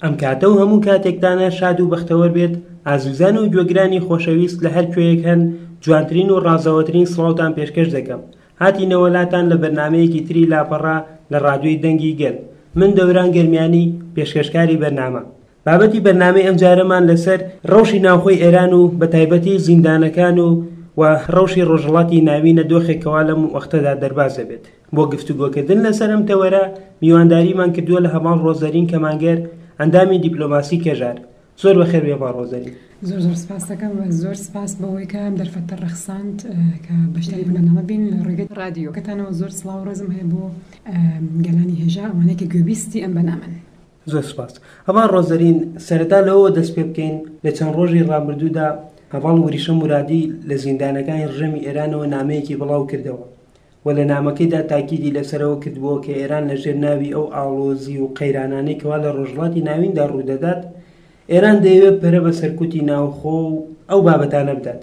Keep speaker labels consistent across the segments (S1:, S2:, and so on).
S1: ئەم کاتە و هەموو کاتێکتان هەر شاد و بەختەوەر بێت، ئازیزان و گوێگرانی خۆشەویست لە هەر کوێیەک هەن، جوانترین و ڕازاوەترین سڵاوتان پێشکەش دەکەم. هاتینەوە لاتان لە بەرنامەیەکی تری لاپەڕە لە ڕادیۆی دەنگی گەل. من دەوران گەرمیانی، پێشکەشکاری بەرنامە. بابەتی بەرنامەی ئەمجارەمان لەسەر ڕەوشی ناوخۆی ئێران و بەتایبەتی زیندانەکان و و ڕەوشی ڕۆژهەڵاتی ناوینە دۆخێک کەوا لەم وەختەدا دەرباز دەبێت. بۆ گفتوگۆکردن لەسەر ئەم تەوەرە میوانداریمان کردووە لە هەڤاڵ ڕۆزەرین کەمانگەر، ئەندامی دیپلۆماسی کەژار. زۆر بەخێر بێی هەڤاڵ ڕۆزەرین.
S2: زۆر زۆر سپاست دەکەم و زۆر سپاس بۆ ئەوەی کە ئەم دەرفەتە ڕەخساند کە بەشداری بەرنامە بین لە ڕێگەی ڕادیۆکەتانەوە زۆر سڵاو و ڕێزم هەیە بۆ گەلانی هێژا ئەوانەی کە گوێبیستی ئەم بەرنامەن.
S1: زۆر سپاس. هەڤاڵ ڕۆزەرین، سەرەتا لەوەوە دەست پێ بکەین، لە چەند ڕۆژی ڕابردوودا هەڤاڵ وریشە مورادی لە زیندانەکانی ڕژێمی ئێرانەوە نامەیەکی بڵاو کردەوە و لە نامەکەیدا تاکیدی لەسەر ئەوە کردبووە کە ئێران لە ژێر ناوی ئەو ئاڵۆزی و قەیرانانەی کەوا لە ڕۆژهەڵاتی ناویندا ڕوودەدات، ئێران دەیەوێت پەرە بە سەرکوتی ناوخۆ و ئەو بابەتانە بدات.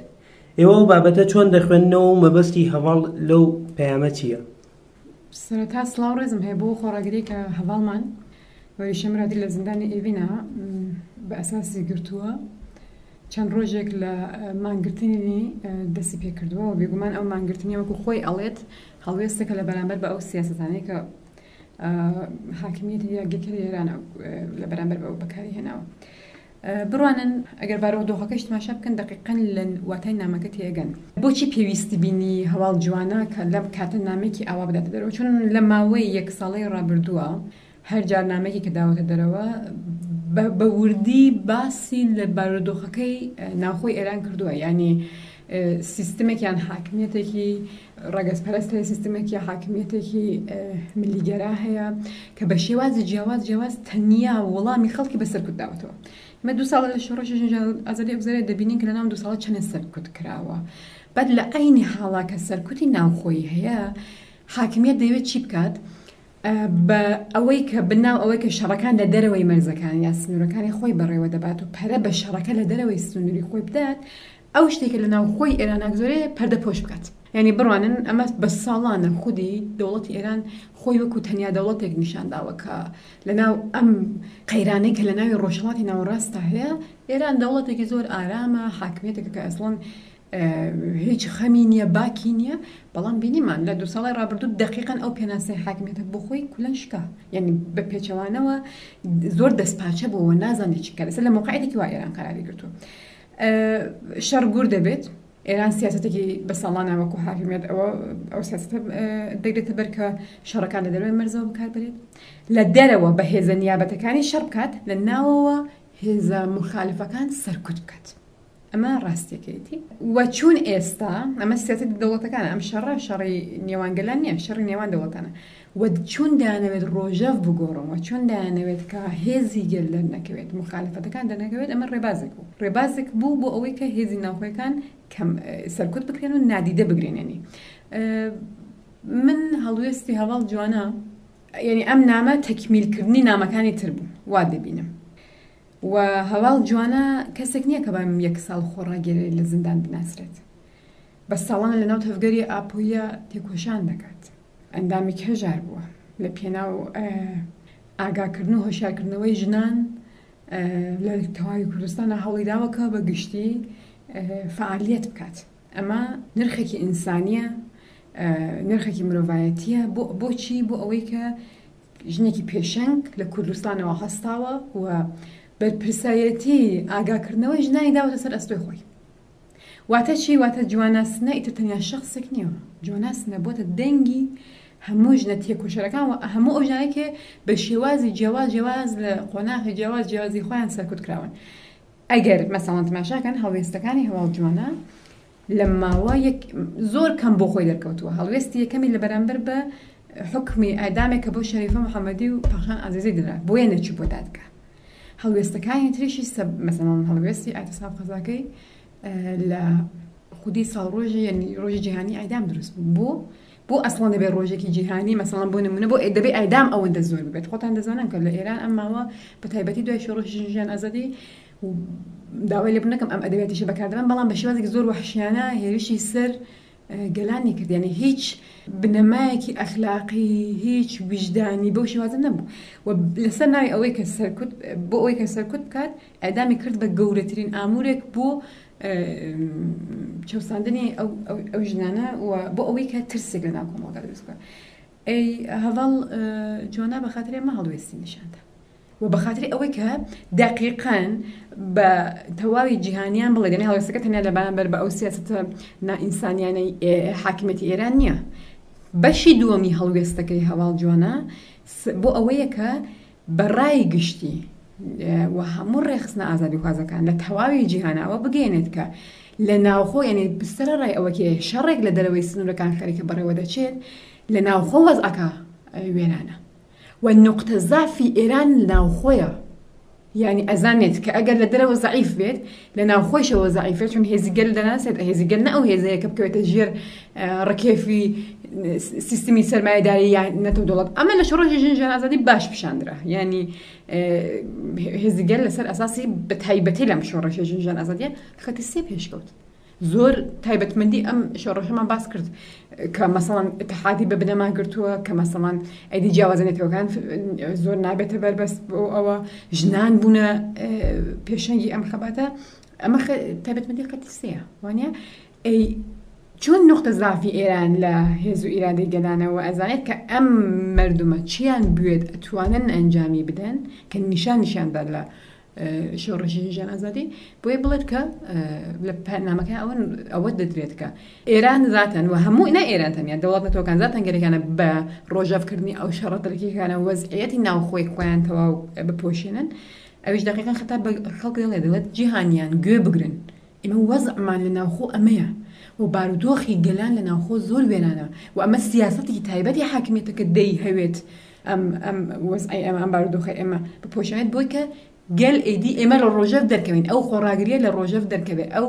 S1: ئێوە ئەو بابەتە چۆن دەخوێننەوە و مەبەستی هەڤاڵ لەو پەیامە چییە؟
S2: سەرەتا سڵاو ڕێزم هەیە بۆ خۆڕاگری کە هەڤاڵمان وەریشە مرادی لە زیندانی ئێڤینا بە ئەساسی گرتووە چەند ڕۆژێک لە مانگرتنی دەستی پێکردووە و بێگومان ئەو مانگرتنی وەکو خۆی ئەڵێت هەڵوێستێکە لە بەرامبەر بە ئەو سیاسەتانەی کە حاکمیەتی داگیرکەری ئێران لە بەرامبەر بە ئەو بەکاری هێناوە. بڕوانن ئەگەر بارودۆخەکەش تماشا بکەن دەقیقەن لە واتای نامەکە تێئەگەن. بۆچی پێویستی بینی هەواڵ جوانە کە لەم کاتە نامەیەکی ئاوا بداتە دەرەوە؟ چون لە ماوەی یەک ساڵەی ڕابردووە هەر جار نامەیەکی کە داوەتە دەرەوە بە وردی باسی لە بارودۆخەکەی ناوخۆی ئێران کردووە یعنی سیستمێک یان حاکمیەتێکی ڕەگەزپەرست هەیە سیستمێک یا حاکمیەتێکی ملیگەرا هەیە کە بە شێوازی جیاواز جیاواز تەنیا وەڵامی خەڵکی بە سەرکوت داوەتەوە مە دو ساڵە لە شۆڕشی ژن ئازادی ئەگوزارێت دەبینین کە لەناو دو ساڵە چەنێ سەرکوت کراوە بەد لە عەینی حاڵا کە سەرکوتی ناوخۆیی هەیە حاکمیەت دەیەوێت چی بکات بە ئەوەی کە بەناو ئەوەی کە شەڕەکان لە دەرەوەی مەرزەکان یا سنوورەکانی خۆی بەڕێوە دەبات و پەرە بە شەڕەکە لە دەرەوەی سنووری خۆی بدات ئەو شتێکە لە ناوخۆی ئێران ناگزۆرێ پەردە پۆش بکات یعنی بڕوانن ئەمە بە ساڵانە خودی دەوڵەتی ئێران خۆی وەکو تەنیا دەوڵەتێک نیشان داوە کە لە ناو ئەم قەیرانەی کە لە ناوی ڕۆژهەڵاتی ناوەڕاستدا هەیە ئێران دەوڵەتێکی زۆر ئارامە حاکمیەتێکە کە ئەسڵەن هیچ خەمی نییە باکی نییە بەڵام بینیمان لە دو ساڵی ڕابردوو دقیقا ئەو پێناسەی حاکمیەتە بۆ خۆی کولەن شکا یعنی بە پێچەوانەوە زۆر دەستپاچە بووە نازانێت چی کار لە موقعیەتێکی وا ئێران قەراری گرتووە شەڕ گور دەبێت ئێران سیاستێکی بە ساڵانە وەکو حاکمیەت ئەوە ئەو سیاستە دەگرێتە بەر کە شەڕەکان لە دەرەوەی مەرزەوە بەکاربرێت لە دەرەوە بە هێزە نیابەتەکانی شەڕ بکات لە ناوەوە هێزە مخالفەکان سەرکوت بکات ئەمە ڕاستیەکەیەتی و چون ئێستا ئەمە سیاسەتی دەوڵەتەکانە ئەم شەڕە شەڕی نێوان گەلان نییە شەڕی نێوان دەوڵەتانە و چون دەیانەوێت ڕۆژەڤ بگۆڕن و چون دەیانەوێت کە هێزی گەل دەرنەکەوێت مخالفەتەکان دەرنەکەوێت ئەمە ڕێبازێک بوو ڕێبازێک بوو بۆ ئەوەی کە هێزی ناوخۆیەکان کەم سەرکوت بکرێن و نادیدە بگرێنێنی من هەڵوێستی هەواڵ جوانە یعنی ئەم نامە تەکمیلکردنی نامەکانی تر بوو وا دەبینم و هەواڵ جوانە کەسێک نییە کە بەم یەک ساڵ خۆڕاگیری لە زیندان بناسرێت بە ساڵانە لەناو تەڤگەری ئاپۆییە تێکۆشان دەکات ئەندامێکی هەژار بووە لە پێناو ئاگاکردن و هۆشیارکردنەوەی ژنان لە تەواوی کوردستانە هەوڵی داوە کە بە گشتی فعالیت بکات ئەمە نرخێکی ئینسانیە نرخێکی مرۆڤایەتیە بۆچی بۆ ئەوەی کە ژنێکی پێشەنگ لە کوردستانەوە هەستاوە و بەرپرسایەتی ئاگاکردنەوەی ژنانی داوەتە سەر ئەستۆی خۆی واتە چی؟ واتە جوانا سنە ئیتر تەنیا شەخسێک نییە، جوانا سنە بۆتە دەنگی هەموو ژنە تێکۆشەرەکان و هەموو ئەو ژنانەی کە بە شێوازی جیاواز جیاواز لە قۆناغی جیاواز جیاوازی خۆیان سەرکوت کراون. ئەگەر مەسەڵەن تماشاکەن هەڵوێستەکانی هەواڵ جوانا لە ماوە یەک زۆر کەم بۆ خۆی دەرکەوتووە هەڵوێستی یەکەمی لە بەرامبەر بە حکمی ئەدامێک کە بۆ شەریفە محەممەدی و پەخشان عەزیزی درا بۆیە نەچوو بۆ دادگا هەڵوێستەکانی تریشی سەب مەسەڵەن هەڵوێستی ئاعتصاب قەزاکەی لە خودی ساڵڕۆژی یعنی ڕۆژی جیهانی ئەدام دروست بوو بۆ بۆ ئەسڵەن دەبێت ڕۆژێکی جیهانی مەسەڵەن بۆ نمونە بۆ دەبێت ئەدام ئەوەندە زۆر ببێت خۆتان دەزانن کە لە ئێران ئەم ماوە بە تایبەتی دوای شۆڕشی ژن ژیان ئازادی داوای لێ نەکەم ئەم ئەدەبیاتیشە بەکاردەبەم بەڵام بە شێوازێکی زۆر وەحشیانە هێرشی سەر گەلانی کرد. یانی هیچ بنەمایەکی ئەخلاقی، هیچ ویژدانی بەو شێوازە نەبوو و لەسەر ناوی ئەوەی کە سەرکوت، بۆ ئەوەی کە سەرکوت بکات، ئێعدامی کرد بە گەورەترین ئامورێک بۆ چەوساندنی ئەو ژنانە و بۆ ئەوەی کە ترسێک لە ناو کۆمەڵگا دروست بکات. ئەی هەڤاڵ جوانا بە خاتری ئەمە هەڵوێستی نیشاندا و بە خاتری ئەوەی کە دەقیقەن بە تەواوی جیهانیان بڵێ، یعنی هەڵوێستەکە تەنیا لە بەرامبەر بە ئەو سیاسەتە نائینسانیانەی حاکمیەتی ئێران نییە. بەشی دووەمی هەڵوێستەکەی هەڤاڵ جوانا بۆ ئەوەیە کە بە ڕای گشتی و هەموو ڕێکخستنە ئازادیخوازەکان لە تەواوی جیهانە ئەوە بگەیەنێت کە لە ناوخۆ، یعنی سەرەڕای ئەوە کە شەڕێک لە دەرەوەی سنوورەکان خەریکە بەڕێوە دەچێت، لە ناوخۆ وەزعەکە وێرانە و نوقتە زافی ئێران ناوخۆیە. یعنی ئەزانێت کە ئەگەر لە دەرەوە زەعیف بێت لە ناوخۆیشەوە زەعیف بێت، چون هێزی گەل دەناسێت، هێزی گەل نە ئەو هێزەیە کە بکەوێتە ژێر ڕکێفی سیستمی سەرمایەداری یان نەتەوە دەوڵەت. ئەمە لە شۆڕشی ژن ژیان ئازادی باش پیشاندرا، یعنی هێزی گەل لەسەر ئەساسی بە تایبەتی لەم شۆڕشی ژن ژیان ئازادیە خەتی سێ پێشکەوت. زۆر تایبەتمەندی ئەم شۆڕشەمان باس کرد کە مەسەڵەن اتحادی بە بنەما گرتووە، کە مەسەڵەن ئەیدی جیاوازە نەتەوەکان زۆر نابێتە بەربەست بۆ ئەوە، ژنان بوونە پێشەنگی ئەم خەباتە. ئەمە تایبەتمەندی خەتی سێیە، وانە؟ ئەی چۆن نقطە زافی ئێران لە هێز و ئیرادەی گەلانەوە ئەزانێت کە ئەم مردمە چیان بوێت ئەتوانن ئەنجامی بدەن، کە نیشان نیشاندا لە شۆڕشی ژیان ئازادی، بۆیە بڵێت کە لە پەرنامەکە ئەوە دەدرێت کە ئێران زاتەن و هەموو نە ئێران تەنیا دەوڵەت نەتەوەکان زاتەن گەلەکانە بە ڕۆژەڤکردنی ئەو شەڕە دەرەکیەکانە وەزعیەتی ناوخۆی خۆیان تەواو بپۆشێنن. ئەویش دقیقاً خەتا بە خەڵک دەڵێ، دەڵێت جیهانیان گوێ بگرن، ئێمە وەزعمان لە ناوخۆ ئەمەیە و بارودۆخی گەلان لە ناوخۆ زۆر وێرانە و ئەمە سیاسەتێکی تایبەتی حاکمیەتەکە دەیهەوێت ئەم وەزعی ئەمە، ئەم بارودۆخی ئێمە بپۆشێنێت بۆی کە گەل ئێدی ئێمە لە ڕۆژەڤ دەرکەوین، ئەو خۆڕاگریە لە ڕۆژەڤ دەرکەوێت، ئەو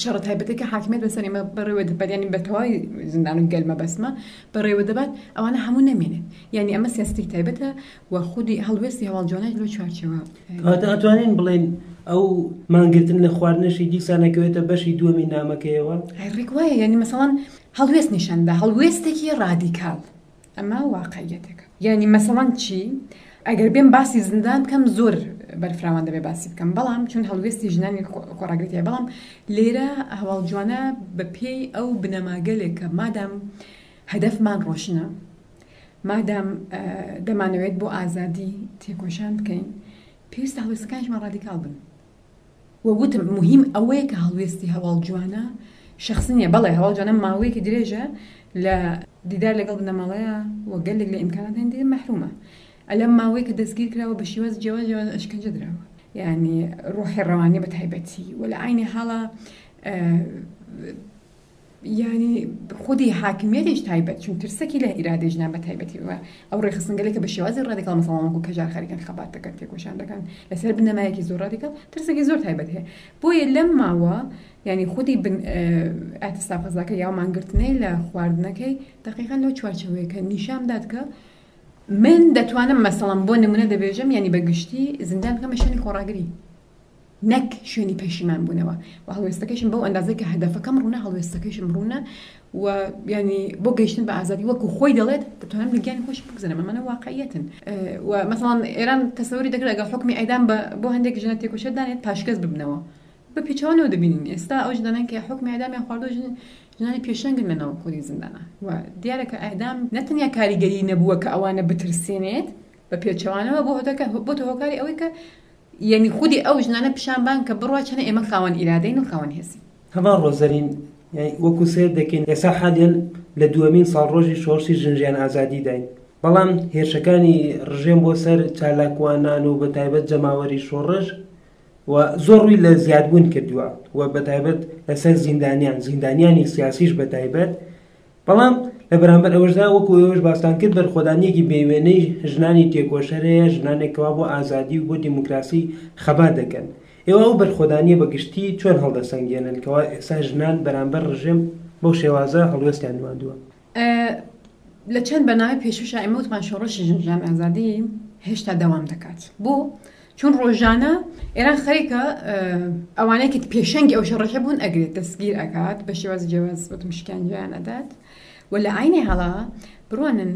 S2: شەڕە تایبەتێک کە حاکمیەت بەسەر ئێمە بەڕێوە دەبات، یعنی بە تەواوی زیندان و گەل مەبەستمە بەڕێوە دەبات، ئەوانە هەموو نەمێنێت. یعنی ئەمە سیاسەتێکی تایبەتە و خودی هەڵوێستی هەواڵ جوانەش لەو چوارچێوە.
S1: کەواتە ئەتوانین بڵێین ئەو مانگرتن لە خواردنەشی دیسانەکەوێتە بەشی دووەمی نامەکەیەوە؟
S2: ئەی ڕێک وایە. یعنی مەسەڵەن هەڵوێست نیشاندا، هەڵوێستێکی ڕادیکال، ئەمە واقعیەتێکە. یعنی مەسەڵەن چی؟ ئەگەر بێم باسی زیندان بکەم زۆر بەرفراوان دەبێ باسی بکەم، بەڵام چون هەڵوێستی ژنانی خۆڕاگرتیە، بەڵام لێرە هەواڵ جوانە بە پێی ئەو بنەماگەلێک کە مادام هەدەفمان ڕۆشنە، مادام دەمانەوێت بۆ ئازادی تێکۆشان بکەین، پێویستە هەڵوێستەکانیشمان ڕادیکال بن. و وتم مهم ئەوەیە کە هەڵوێستی هەواڵ جوانە شخصی نییە. بەڵێ هەواڵ جوانە ماوەیەکی درێژە لە دیدار لەگەڵ بنەماڵەیە و گەلێک لە ئیمکانات هەندێک مەحرومە. ئەلەم ماوەیە کە دەستگیر کراوە بە شێواز جیاواز جیاواز ئەشکەنجە دراوە، یعنی ڕۆحی ڕەوانی بە تایبەتی و لە عینی حاڵە، یعنی خودی حاکمیەتیش تایبەت، چون ترسەکی لە ئیرادەی ژنان بە تایبەتی و ئەو ڕێکخستنگەلێک کە بە شێوازی ڕادیکاڵ مەسەڵەن وەکو کەژار خەریکن خەبات دەکەن، تێکۆشان دەکەن لەسەر بنەمایەکی زۆر ڕادیکاڵ، ترسێکی زۆر تایبەت هەیە. بۆیە لەم ماوە یعنی خودی ئاعتصاب قەزاکە یا مانگرتنەی لە خواردنەکەی دقیقاً لەو چوارچێوەیە کە نیشان داد کە من دەتوانم مەسەڵەن بۆ نمونە دەبێژم، یعنی بە گشتی زیندان بکەمە شوێنی خۆڕاگری، نەک شوێنی پەشیمان بوونەوە. و هەڵوێستەکەشم بەو ئەندازەی کە هەدەفەکەم ڕوونە، هەڵوێستەکەشم ڕوونە و یعنی بۆ گەیشتن بە ئازادی وەکو خۆی دەڵێت دەتوانم لە گیانی خۆشم بگوزەرم. ئەمانە واقعیەتن. و مەسەڵەن ئێران تەسەوری دەکرد ئەگەر حوکمی ئەیدام بۆ هەندێک ژنە تێکۆشەر دانێت پاشگەز ببنەوە، بە پێچەوانەوە دەبینین ئێستا ئەو ژنانە کە حوکمی ئەیدامیان خواردووە ژنانی پێشەنگن لە ناو خودی زیندانە. و دیارە کە ئەیدام نە تەنیا کاریگەری نەبووە کە ئەوانە بترسێنێت، بە پێچەوانەوە بۆتە هۆکاری ئەوەی کە یعنی خودی ئەو ژنانە پیشان بان کە بڕوا چەنە ئێمە خاوەن ئیرادەین و خاوەن هێزین.
S1: هەمان ڕۆزەرین، یعنی وەکو سێر دەکەین ئێستا حالیان لە دووەمین ساڵڕۆژی شۆڕشی ژنژیان ئازادیداین، بەڵام هێرشەکانی ڕژێم بۆ سەر چالاکوانان و بەتایبەت جەماوەری شۆڕش و زۆر ڕووی لە زیادبوون کردووە و بەتایبەت لەسەر زیندانیان، زیندانیانی سیاسیش بەتایبەت. بەڵام لە بەرامبەر ئەوەشدا وەکو ئێوەش باستان کرد بەرخۆدانیەکی بێوێنەی ژنانی تێکۆشەر هەیە، ژنانێک کەوا بۆ ئازادی و بۆ دیموکراسی خەبات دەکەن. ئێوە ئەو بەرخۆدانیە بە گشتی چۆن هەڵدەسەنگێنن کەوا ئێستا ژنان بەرامبەر ڕژێم بەو شێوازە هەڵوێستیان نواندووە؟
S2: لە چەند بەرنامەی پێشووشا ئێمە وتمان شۆڕشی ژن ژیان ئازادی هێشتا دەوام دەکات. بۆ؟ چون ڕۆژانە ئێران خەریکە ئەوانەی کە پێشەنگی ئەو شۆڕشە بوون ئەگرێت، دەستگیر ئەکات، بە شێوازی جیاواز وتم شکانجەیان ئەدات و لە عەینی حاڵا بڕوانن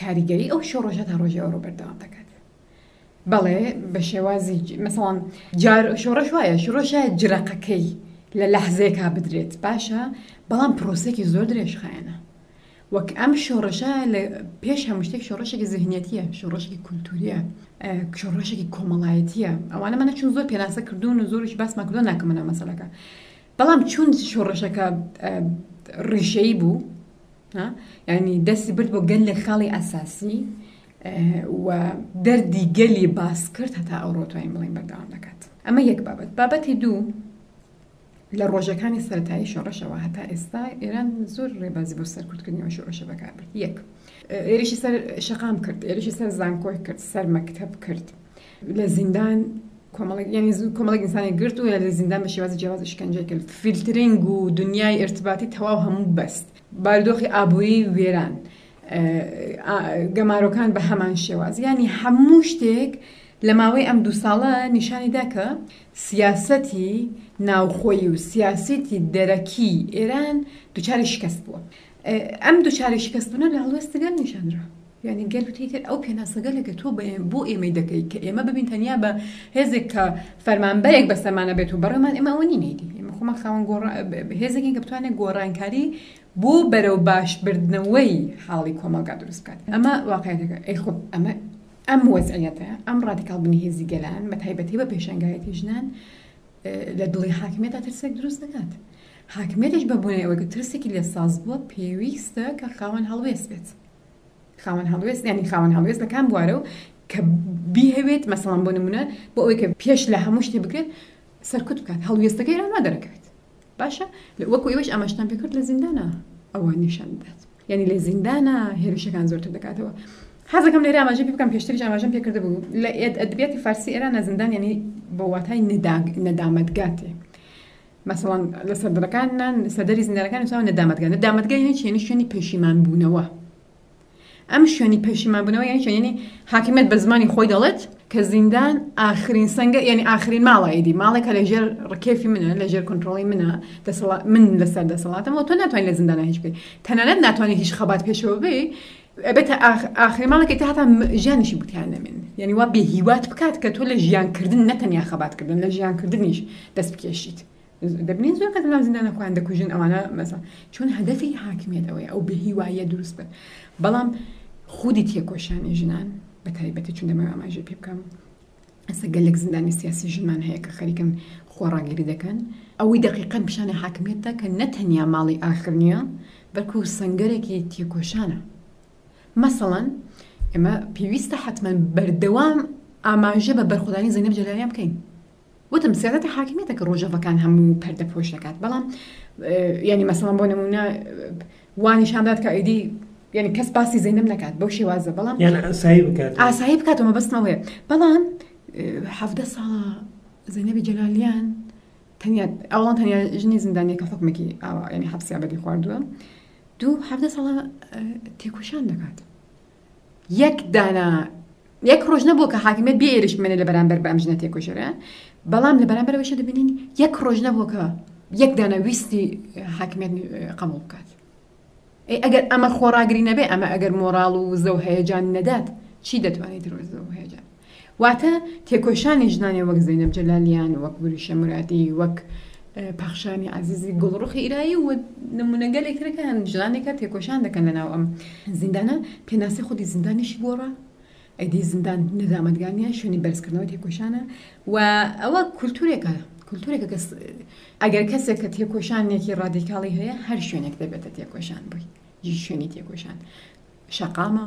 S2: کاریگەری ئەو شۆڕشە تا ڕۆژی ئەوڕۆ بەردەوام دەکات. بەڵێ بە شێوازی مەسەڵەن جار شۆڕش وایە شۆڕشە جرەقەکەی لە لەحزەیەکا بدرێت باشە بەڵام پرۆسێکی زۆر درێژخایەنە وەک ئەم شۆڕشە لە پێش هەموو شتێک شۆڕشێکی زهنیەتیە شۆڕشێکی کولتوریە شۆڕشێکی کۆمەڵایەتیە ئەوانە منە چون زۆر پێناسە کردوون و زۆریش باسمان کردووە ناکەمە ناو مەسەلەکە بەڵام چون شۆڕشەکە ڕیشەیی بوو ینی دەستی برد بۆ گەل لە خاڵی ئەساسی و دەردی گەلی باس کرد هەتا ئەوڕۆ توانین بڵێین بەردەوام دەکات ئەمە یەک بابەت بابەتی دوو لە ڕۆژەکانی سەرەتایی شۆڕشەوە هەتا ئێستا ئێران زۆر ڕێبازی بۆ سەرکوتکردنەوە شۆڕشە بەکار برد یەک ئێرشی سەر شەقام کرد ئێرشی سەر زانکۆی کرد سەر مەکتەب کرد لە زیندان کۆمەڵێک یعنی کۆمەڵێک ئینسانی گرت و لە زیندان بە شێوازی جیاواز ئەشکەنجەی کرد فیلترینگ و دنیای ئیرتباتی تەواو هەموو بەست بارودۆخی ئابووری وێران گەمارۆکان بە هەمان شێواز یعنی هەموو شتێک لە ماوەی ئەم دوو ساڵە نیشانی دا کە سیاسەتی ناوخۆیی و سیاسیتی دەرەکی ئێران دوچاری شکست بووە. ئەم دوچاری شکست بوونە لە هەڵوێستی گەل نیشان درا. یعنی گەل وتی تر ئەو پێناسەگەلێک کە تۆ بۆ ئێمەی دەکەی کە ئێمە ببین تەنیا بە هێزێک کە فەرمانبەرێک بەسەرمانە بێت و بەڕێمان ئێمە ئەوە نین ئیدی ئێمە خۆمان خاوەن هێزێکین کە بتوانێت گۆڕانکاری بۆ بەرەو باش بردنەوەی حاڵی کۆمەڵگا دروست بکات. ئەمە واقعیەتێکە. ئەی خۆ ئەمە ئەم وەزعیەتە، ئەم ڕادیکاڵ بوونی هێزی گەلان، بە تایبەتی بە پێشەنگایەتی ژنان، لە دڵی حاکمیەتا ترسێک دروست دەکات. حاکمیەتیش بە بۆنەی ئەوەی کە ترسێکی لێ ساز بووە، پێویستە کە خاوەن هەڵوێست بێت. خاوەن هەڵوێست یانی خاوەن هەڵوێست لە کام بوارە و کە بیهەوێت مەسەڵەن بۆ نمونە بۆ ئەوەی کە پێش لە هەموو شتێ بگرێت سەرکوت بکات هەڵوێستەکەی ئێران وا دەرەکەوێت. باشە وەکو ئێوەش ئاماژەتان پێکرد لە زیندانە ئەوە نیشان بدات یعنی لە زیندانە هێرشەکان زۆرتر دەکاتەوە حەزەکەم لێرە ئاماژە پێ بکەم پێشتریش ئاماژەم پێ کردبوو لە ئەدبیاتی فارسی ئێران زیندان یعنی بە واتای نەدامەتگاتێ مەسەڵەن لە سەردەرەکان سەردەری زیندانەکان نووسراوە نەدامەتگا نەدامەتگا یعنی چی یعنی شوێنی پەشیمان بوونەوە ئەم شوێنی پەشیمان بوونەوە یانی چۆن یانی حاکمیت بە زمانی خۆی دەڵێت کە زیندان ئاخرین سەنگە یعنی ئاخرین ماڵە ئیدی ماڵێکە لە ژێر ڕکێفی منە لە ژێر کۆنترۆڵی منە دەسەڵات من لەسەر دەسەڵاتم و تۆ ناتوانانی لە زیندانە هیچ بکەیت تەنانەت ناتوانانی هیچ خەبات پێشەوە بێ ئەبێتە ئاخرین ماڵێکی تا هەتا ژیانیشی بوتیان نەمێن یعنی وا بێهیوات بکات کە تۆ لە ژیانکردن نەتەنیا خەباتکردن لە ژیانکردنیش دەست بکێشیت دەبینین زۆر کەس لەناو زیندانە خۆیان دەکوژن ئەوانە مەسا چون هەدەفی حاکمیت ئەوەیە ئەو بێهیواییە دروست بن بەڵام خودی تێکۆشانی ژنان بە تایبەتی چون دەمەوێت ئاماژەی پێ بکەم ئێستا گەلێک زیندانی سیاسی ژنمان هەیە کە خەریکن خۆڕاگیری دەکەن ئەوەی دەقیقەن پیشانی حاکمیەتدا کە نە تەنیا ماڵی ئاخر نییە بەڵکو سەنگەرێکی تێکۆشانە مەسەڵەن ئێمە پێویستە حتمما بەردەوام ئاماژە بە بەرخۆدانی زەینەب جەلالیان بکەین وتم سیاسەتی حاکمیەتە کە ڕۆژەڤەکان هەموو پەردە پۆش دەکات بەڵام یعنی مەسەڵەن بۆ نمونە وا نیشاندات کە ئیدی یعنی کەس باسی زەینەب نەکات بەو شێوازە بەڵام
S1: یان ئاسایی بکات
S2: ئاسایی بکات و مەبەستمەوەیە بەڵام 17 ساڵە زەینەبی جەلالیان تەنیا ئەوڵان تەنیا ژنی زیندانیە کە حکومێکی ئاوا یعنی حەبسی ئەبەدی خواردووە دوو 17 ساڵە تێکۆشان دەکات یەک دانە یەک ڕۆژ نەبووە کە حاکمیەت بێ ئێرش بمێنێ لە بەرامبەر بە ئەم ژنە تێکۆشەرە بەڵام لە بەرامبەر ئەوەشە دەبینین یەک ڕۆژ نەبووە کە یەک دانە ویستی حاکمیەت قبوڵ بکات ئەی ئەگەر ئەمە خۆڕاگری نەبێ ئەمە ئەگەر مۆراڵ و وزە و هەیەجان نەدات چی دەتوانێت وزە و هەیەجان واتە تێکۆشانی ژنانی وەک زەینەب جەلالیان وەک وریشە مورادی وەک پەخشانی عەزیزی گوڵڕوخی ئیرایی و نمونەگەلێک ترەکە هەن ژنانێکە تێکۆشان دەکەن لەناو ئەم زیندانە پێناسی خودی زیندانیشی گۆڕا ئەیدی زیندان نەدامەتگانە شوێنی بەرزکردنەوەی تێکۆشانە و ئەوە کولتورێکە کولتورێکە کەس ئەگەر کەسێک کە تێکۆشانێکی ڕادیکاڵی هەیە هەر شوێنێک دەبێتە تێکۆشان بووی شوێنی تێکۆشان شەقامە،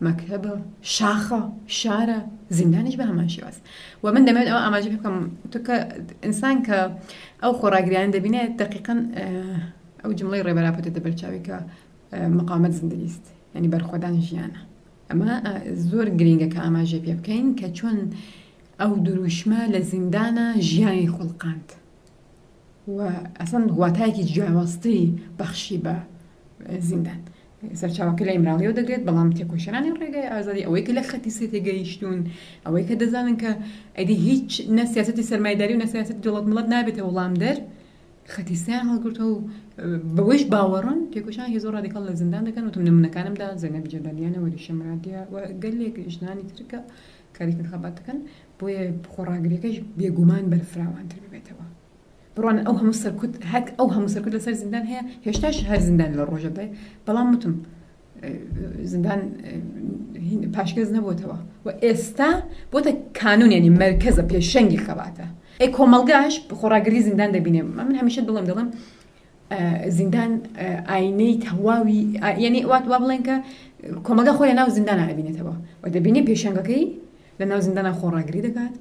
S2: مەکتەبە، شاخە، شارە، زیندانیش بە هەمان شێواز. و من دەمەوێت ئەوە ئاماژە پێ بکەم تۆ کە ئینسان کە ئەو خۆڕاگریانە دەبینێت دەقیقەن ئەو جمڵەی ڕێبەر ئاپۆ دێتە بەرچاوی کە مقاومەت زندگیست یعنی بەرخۆدان ژیانە. ئەمە زۆر گرینگە کە ئاماژەی پێ بکەین کە چۆن ئەو دروشمە لە زیندانە ژیانی خوڵقاند و ئەسڵەن واتایەکی جیاوازتری بەخشی بە زیندان. سەرچاوەکە لە ئیمراڵیەوە دەگرێت، بەڵام تێکۆشەرانی ڕێگای ئازادی ئەوەی کە لە خەتی سێ تێگەیشتوون، ئەوەی کە دەزانن کە ئەدی هیچ نە سیاسەتی سەرمایەداری و نە سیاسەتی دەوڵەت مڵەت نابێتە وڵامدەر، خەتی سێیان هەڵگرتووە و بەوەیش باوەڕن تێکۆشانێکی زۆر ڕادیکاڵ لە زیندان دەکەن. وتم نمونەکانمدا زەینەب جەلالیانە، وەریشە مرادیە و گەلێک ژنانی تر کە خەریکن خەبات دەکەن. بۆیە خۆڕاگریەکەش بێگومان بەرفراوانتر ببێتەوە. بڕوانن ئەو هەموو سەرکوت، هەک ئەو هەموو سەرکوت لەسەر زیندان هەیە، هێشتاش هەر زیندان لە ڕۆژەدای، بەڵام وتم زیندان پاشگەز نەبووتەوە و ئێستا بۆتە کانون، یعنی مەرکەزە پێشەنگی خەباتە. ئەی کۆمەڵگاش خۆڕاگری زیندان دەبینێ. من هەمیشە دڵم دەڵێم زیندان ئاینەی تەواوی، یعنی وات وا بڵێن کە کۆمەڵگا خۆی لەناو زیندانە ئەبینێتەوە و دەبینێ پێشەنگەکەی لەناو زیندانە خۆڕاگری دەکات،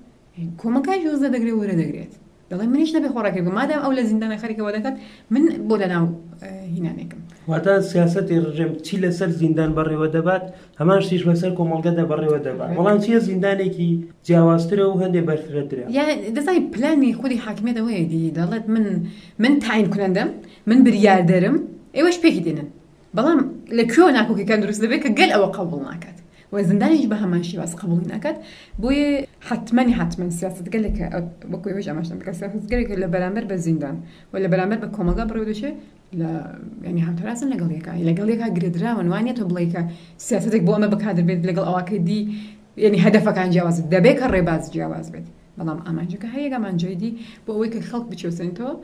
S2: کۆمەڵگاش وزە دەگرێت وەرە دەگرێت، دەڵێ منیش نەبێ خۆڕاگری بکەم مادام ئەو لە زیندانە خەریکەوە دەکات، من بۆ لەناو هینانێکم.
S1: واتە سیاسەتی ڕژێم چی لەسەر زیندان بەڕێوە دەبات، هەمان شتیش بەسەر کۆمەڵگەدا بەڕێوە دەبات، بەڵام چیە زیندانێکی جیاوازترە و هەندێ بەرفرەترە.
S2: یا دەزانی پلانی خودی حاکمیەت ئەوەیە دی، دەڵێت من تاین کنەندەم، من بریاردەرم، ئێوەش پێکی دێنن. بەڵام لە کوێوە ناکۆکیەکان دروست دەبێت کە گەل ئەوە قبوڵ ناکات و زیندانیش بە هەمان شێواز قبوڵی ناکات. بۆیە حتممەنی حتممەن سیاسەتگەلێک وەکو ئێوەش ئاماژەتان بکە، سیاسەتگەلێک لە بەرامبەر بە زیندان و لە بەرامبەر بە کۆمەڵگا بڕێوە دەچێت، لە ینی هاوتەرازن لەگەڵ یەکا، لەگەڵ یەکا گرێدراون. وانە تۆ بڵێ کە سیاسەتێک بۆ ئەمە بەکار بێت لەگەڵ ئەوەکەی دی، یعنی هەدەفەکان جیاواز دەبێت کە ڕێباز جیاواز بێت، بەڵام ئامانجەکە هەیە، ئامانجەی دی بۆ ئەوەی کە خەڵک بچەوسێنێتەوە.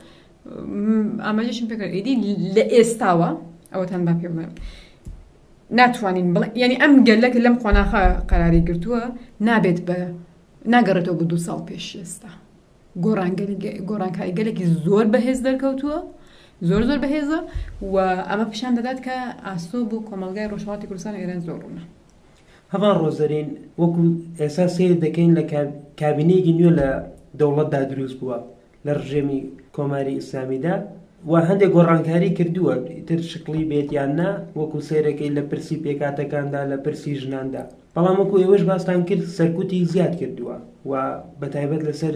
S2: ئاماژەشم پێکرد ئیدی لە ئێستاوە ئەوەتان با پێ بڵێم ناتوانین بڵێ، یعنی ئەم گەلە کە لەم قۆناخە قەراری گرتووە نابێت بە ناگەڕێتەوە بۆ 2 ساڵ پێش ئێستا. گۆڕانکاری گەلێکی زۆر بەهێز دەرکەوتووە، زۆر زۆر بەهێزە و ئەمە پیشان دەدات کە ئاسۆ بۆ کۆمەڵگای ڕۆژهەڵاتی کوردستان و ئێران زۆر ڕوونە.
S1: هەمان ڕۆزەرین وەکو ئێستا سەیر دەکەین لە کابینەیەکی نوێ لە دەوڵەتدا دروست بووە لە ڕژێمی کۆماری ئیسلامیدا و هەندێک گۆڕانکاری کردووە، ئیتر شکڵی بێت یان نا، وەکو سەیرەکەی لە پرسی پێکاتەکاندا، لە پرسی ژناندا. بەڵام وەکو ئێوەش باستان کرد سەرکوتی زیاد کردووە و بە تایبەت لەسەر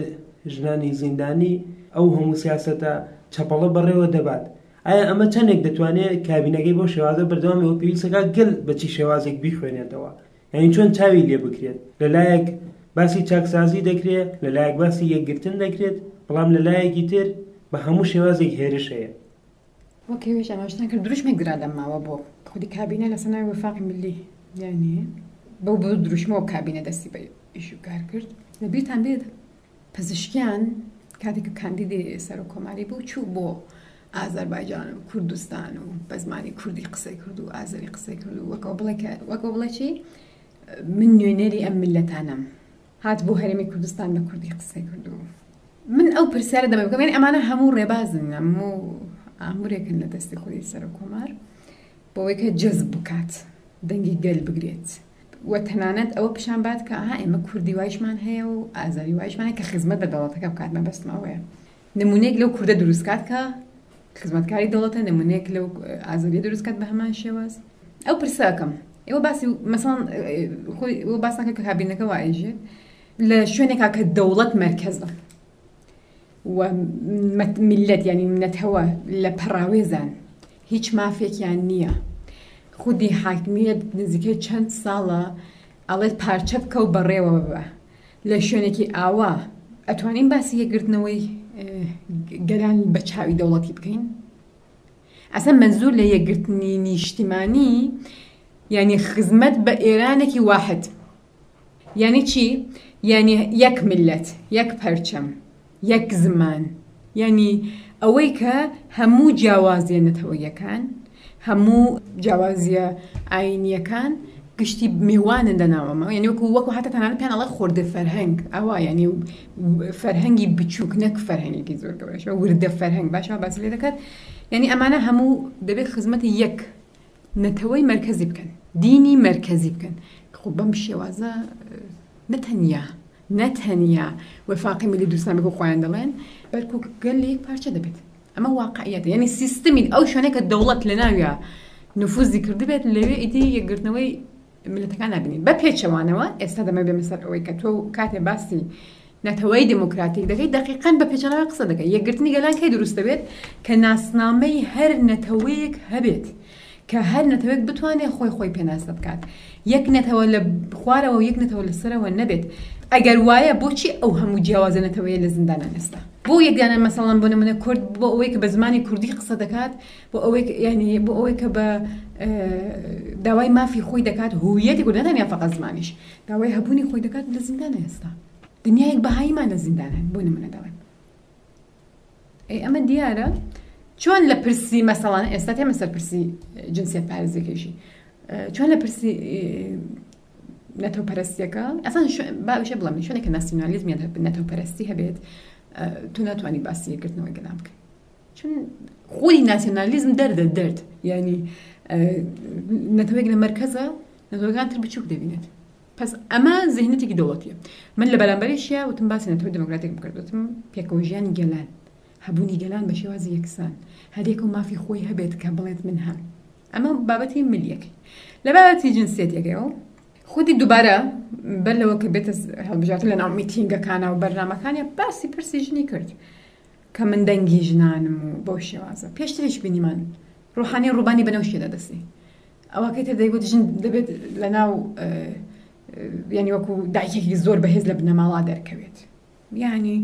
S1: ژنانی زیندانی ئەو هەموو سیاسەتە چەپەڵە بەڕێوە دەبات. ئایا ئەمە چەندێک دەتوانێت کابینەکەی بۆ شێوازە بەردەوامی و پێویستەکە گەل بە چی شێوازێک بیخوێنێتەوە؟ یعنی چۆن چاوی لێ بکرێت؟ لەلایەک باسی چاکسازی دەکرێت، لەلایەک باسی یەکگرتن دەکرێت، بەڵام لەلایەکی تر بە هەموو شێوازێک هێرش هەیە.
S2: وەک هێویش ئاماژەتان کرد دروشمێک درا لەم ماوە بۆ خودی کابینە لەسەر ناوی وفاقی ملی، یعنی بەو بۆ دروشمەوە کابینە دەستی بە ئیش و کار کرد. لەبیرتان بێت پزیشکیان کاتێک کە کاندیدی سەرۆک کۆماری بوو چوو بۆ ئازەربایجان و کوردستان و بە زمانی کوردی قسەی کرد و ئازەری قسەی کرد و وەکەوە بڵێ چی من نوێنەری ئەم میللەتانەم. هات بۆ هەرێمی کوردستان بە کوردی قسەی کرد و من ئەو پرسیارە دەمە بکەم، یعنی ئەمانە هەموو ڕێبازن، هەموو ئامورێکن لە دەستی خودی سەرۆک کۆمار بۆ ئەوەی کە جەزب بکات، دەنگی گەل بگرێت و تەنانەت ئەوە پیشان بات کە ئاها ئێمە کوردی وایشمان هەیە و ئازاری وایشمان هەیە کە خزمەت بە دەوڵەتەکە بکات. مەبەستم ئەوەیە نمونەیەک لەو کوردە دروست کات کە خزمەتکاری دەوڵەتە، نمونەیەک لەو ئازادیە دروست کات بە هەمان شێواز. ئەو پرسەکەم ئێوە باسی مەسەڵەن خۆی ئێوە باسان کرد کە کابینەکە وایژێت لە شوێنێکا کە دەوڵەت مەرکەزە و میللەت یعنی نەتەوە لە پەراوێزان هیچ مافێکیان نییە. خودی حاکمیەت نزیکەی چەند ساڵە ئەڵێت پارچە بکە و بەڕێوە ببە. لە شوێنێکی ئاوا ئەتوانین باسی یەکگرتنەوەی گەلان بە چاوی دەوڵەتی بکەین؟ ئەسە منزور لە یەکگرتنی نیشتیمانی یعنی خزمەت بە ئێرانێکی واحد، یعنی چی؟ یعنی یەک میللەت، یەک پەرچەم، یەک زمان، یعنی ئەوەی کە هەموو جیاوازیە نەتەوەیەکان، هەموو جیاوازیە ئاینیەکان گشتی میوانن لەناوەمە. یعنی وەکو حتە تەنانەت پێیان ئەڵێ خۆردە فەرهەنگ، ئەوە یعنی فەرهەنگی بچووک نەک فەرهەنگێکی زۆر گەورەش، وردە فەرهەنگ باشە باسی لێ دەکات. یعنی ئەمانە هەموو دەبێت خزمەتی یەک نەتەوەی مەرکەزی بکەن، دینی مەرکەزی بکەن. خۆ بەم شێوازە نەتەنیا وفاقی ملی دروستان بکە خۆیان دەڵێن، بەڵکو گەل لە یەک پارچە دەبێت. ئەمە واقعیەتە. یعنی سیستمی ئەو شوێنەی کە دەوڵەت لەناویا نفوزی کردبێت لەوێ ئیدی یەکگرتنەوەی میللەتەکان نابینین. بە پێچەوانەوە ئێستا دەمە بێمە سەر ئەوەی کە تۆ کاتێ باسی نەتەوەی دێموکراتیک دەکەی دقیقاً بە پێچەوانەوە قسە دەکەی. یەکگرتنی گەلان کەی دروست دەبێت؟ کە ناسنامەی هەر نەتەوەیەک هەبێت، کە هەر نەتەوەیەک بتوانێت خۆی خۆی پێناسە بکات، یەک نەتەوە لە خوارەوە و یەک نەتەوە لە سەرەوە نەبێت. ئەگەر وایە بۆچی ئەو هەموو جیاوازە نەتەوەیە لە زیندانان ئێستا؟ بۆ یەک دانە مەسەڵەن بۆ نمونە کورد بۆ ئەوەی کە بە زمانی کوردی قسە دەکات، بۆ ئەوەی یعنی بۆ ئەوەی کە بە داوای مافی خۆی دەکات، هویەتی کورد نە تەنیا فەقەت زمانیش، داوای هەبوونی خۆی دەکات لە زیندانە ئێستا. دنیایەک بەهاییمان لە زیندان هەن بۆ نمونە دەڵێم. ئەی ئەمە دیارە چۆن لە پرسی مەسەڵان ئێستا تێمە سەر پرسی جنسیت پارێزیەکەیشی چۆن لە پرسی نەتەوە پەرستیەکە ئەسان باویشە بڵێم شوێنێکە ناسیۆنالیزمیان نەتەوە پەرستی هەبێت تو ناتوانانی باسی یەکگرتنەوەی گەلان بکەی چون خۆی ناسیۆنالیزم دەردە دەرد یعنی نەتەوەیەک لە مەرکەزە نەتەوەکان تر بچووک دەبینێت پس ئەمە زیهنەتێکی دەوڵەتیە من لە بەرامبەریشیا وتم باسی نەتەوەی دێمۆکراتیکم کرد وتم پێکەوە ژیانی گەلان هەبوونی گەلان بە شێوازی یەکسان هەریەکە و مافی خۆی هەبێت کە بڵێت من هەم ئەمە بابەتی ملیەکەی لە بابەتی جنسیەتەکەیەوە خودی دووبارە بەر لەوە کە بێتە هەڵبژاردن لە ناو میتینگەکانە و بەرنامەکانیان باسی پرسی ژنی کرد کە من دەنگی ژنانم و بەو شێوازە پێشتریش بینیمان ڕۆحانی ڕوبانی بەنەو شێدا دەستی ئەوەکەی تر دەیگوت ژن دەبێت لەناو یعنی وەکو دایکێکی زۆر بەهێز لە بنەماڵا دەرکەوێت یعنی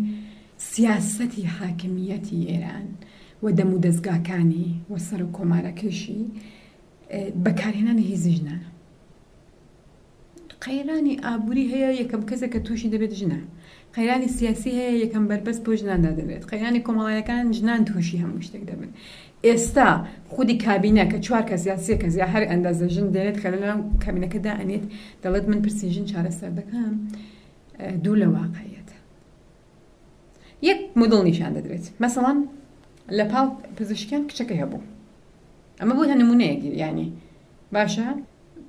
S2: سیاسەتی حاکمیەتی ئێران و دەم و دەزگاکانی و سەر و کۆمارەکەشی بەکارهێنانی هێزی ژنانە قەیرانی ئابووری هەیە یەکەم کەسێک کە تووشی دەبێت ژنە قەیرانی سیاسی هەیە یەکەم بەربەست بۆ ژنان دادەنرێت قەیرانی کۆمەڵایەکان ژنان تووشی هەموو شتێک دەبن ئێستا خودی کابینە کە چوار کەس یا سێ کەس یا هەر ئەندازە ژن دێنێت کە لەناو کابینەکە دائەنێت دەڵێت من پرسی ژن چارەسەر دەکەم دوور لە واقعیەتە یەک مودڵ نیشان دەدرێت مەسەڵەن لە پاڵ پزیشکیان کچەکەی هەبوو ئەمە بۆ نمونەیەک ینی باشە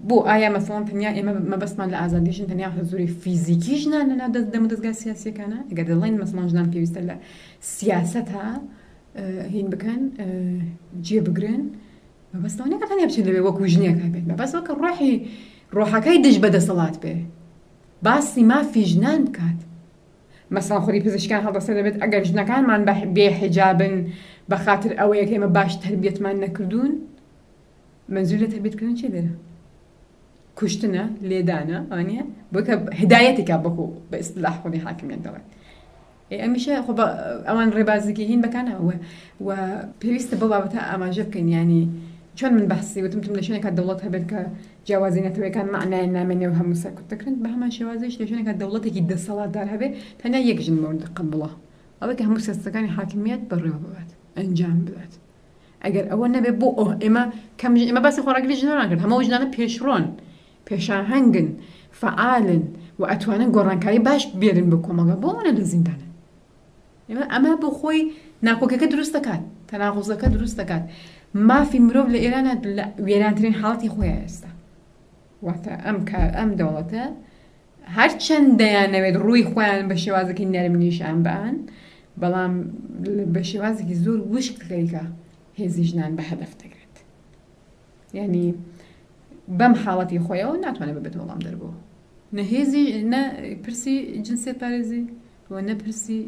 S2: بۆ ئایا مەسەڵەن تەنیا ئێمە مەبەستمان لە ئازادی ژن تەنیا حزوری فیزیکی ژنان لە ناو دەمودەزگا سیاسیەکانە ئەگەر دەڵێن مەسەڵەن ژنان پێویستە لە سیاسەتا هین بکەن جێ بگرن مەبەستەوە نییە کە تەنیا بچێت لەوێ وەکو ژنێک هەبێت مەبەست وەکە ڕۆحی ڕۆحەکەی دژ بە دەسەڵات بێ باسی مافی ژنان بکات مەسەڵەن خودی پزیشکان هەڵدەستێ دەبێت ئەگەر ژنەکانمان بە بێ حیجابن بە خاتر ئەوەیە کە ئێمە باش تەربیەتمان نەکردوون مەنزور لە تەربیەتکردن چیە لێرە کوشتنە لێدانە ئەوانە بۆ کە هدایەتێکە بەکو بە ئیستلاح خودی حاکمیان دەڵێت ئەمیشە خۆ ئەوان ڕێبازێکی هین بەکانەوە و پێویستە بۆ بابەتە ئاماژە بکەین ینی چۆن من بەحسی وتم تم لە شوێنێکا دەوڵەت هەبێت کە جیاوازی نەتەوەیەکان مەعنایان نامێنێ و هەموو سەرکوت دەکرێن بە هەمان شێوازیش لە شوێنێکا دەوڵەتێکی دەسەڵاتدار هەبێ تەنیا یەک ژن مورد قبوڵە ئەوەی کە هەموو سیاسەتەکانی حاکمیەت بەڕێوە ببات ئەنجام بدات ئەگەر ئەوە نەبێ بۆ ئەو ئێمە کەم ژن ئێمە باسی خۆڕاگری ژنان کرد هەموو ژنانە پێشڕۆن پێشاهەنگن فعالن و ئەتوانن گۆڕانکاری باش بێنن بۆ کۆمەڵگا بۆ ئەوانە لە زیندانن ئێمە ئەمە بۆ خۆی ناکۆکیەکە دروست دەکات تەناقوزەکە دروست دەکات مافی مرۆڤ لە ئێران لە وێرانترین حاڵەتی خۆیان ئێستا واتە ئەم کار ئەم دەوڵەتە هەرچەند دەیانەوێت ڕووی خۆیان بە شێوازێکی نەرم نیشان بان بەڵام بە شێوازێکی زۆر وشک خەریکە هێزی ژنان بە هەدەف دەگرێت یعنی بەم حاڵەتی خۆیەوە ناتوانێت ببێت وەڵام دەربوو نە هێزی نە پرسی جنسیت پارێزی و نە پرسی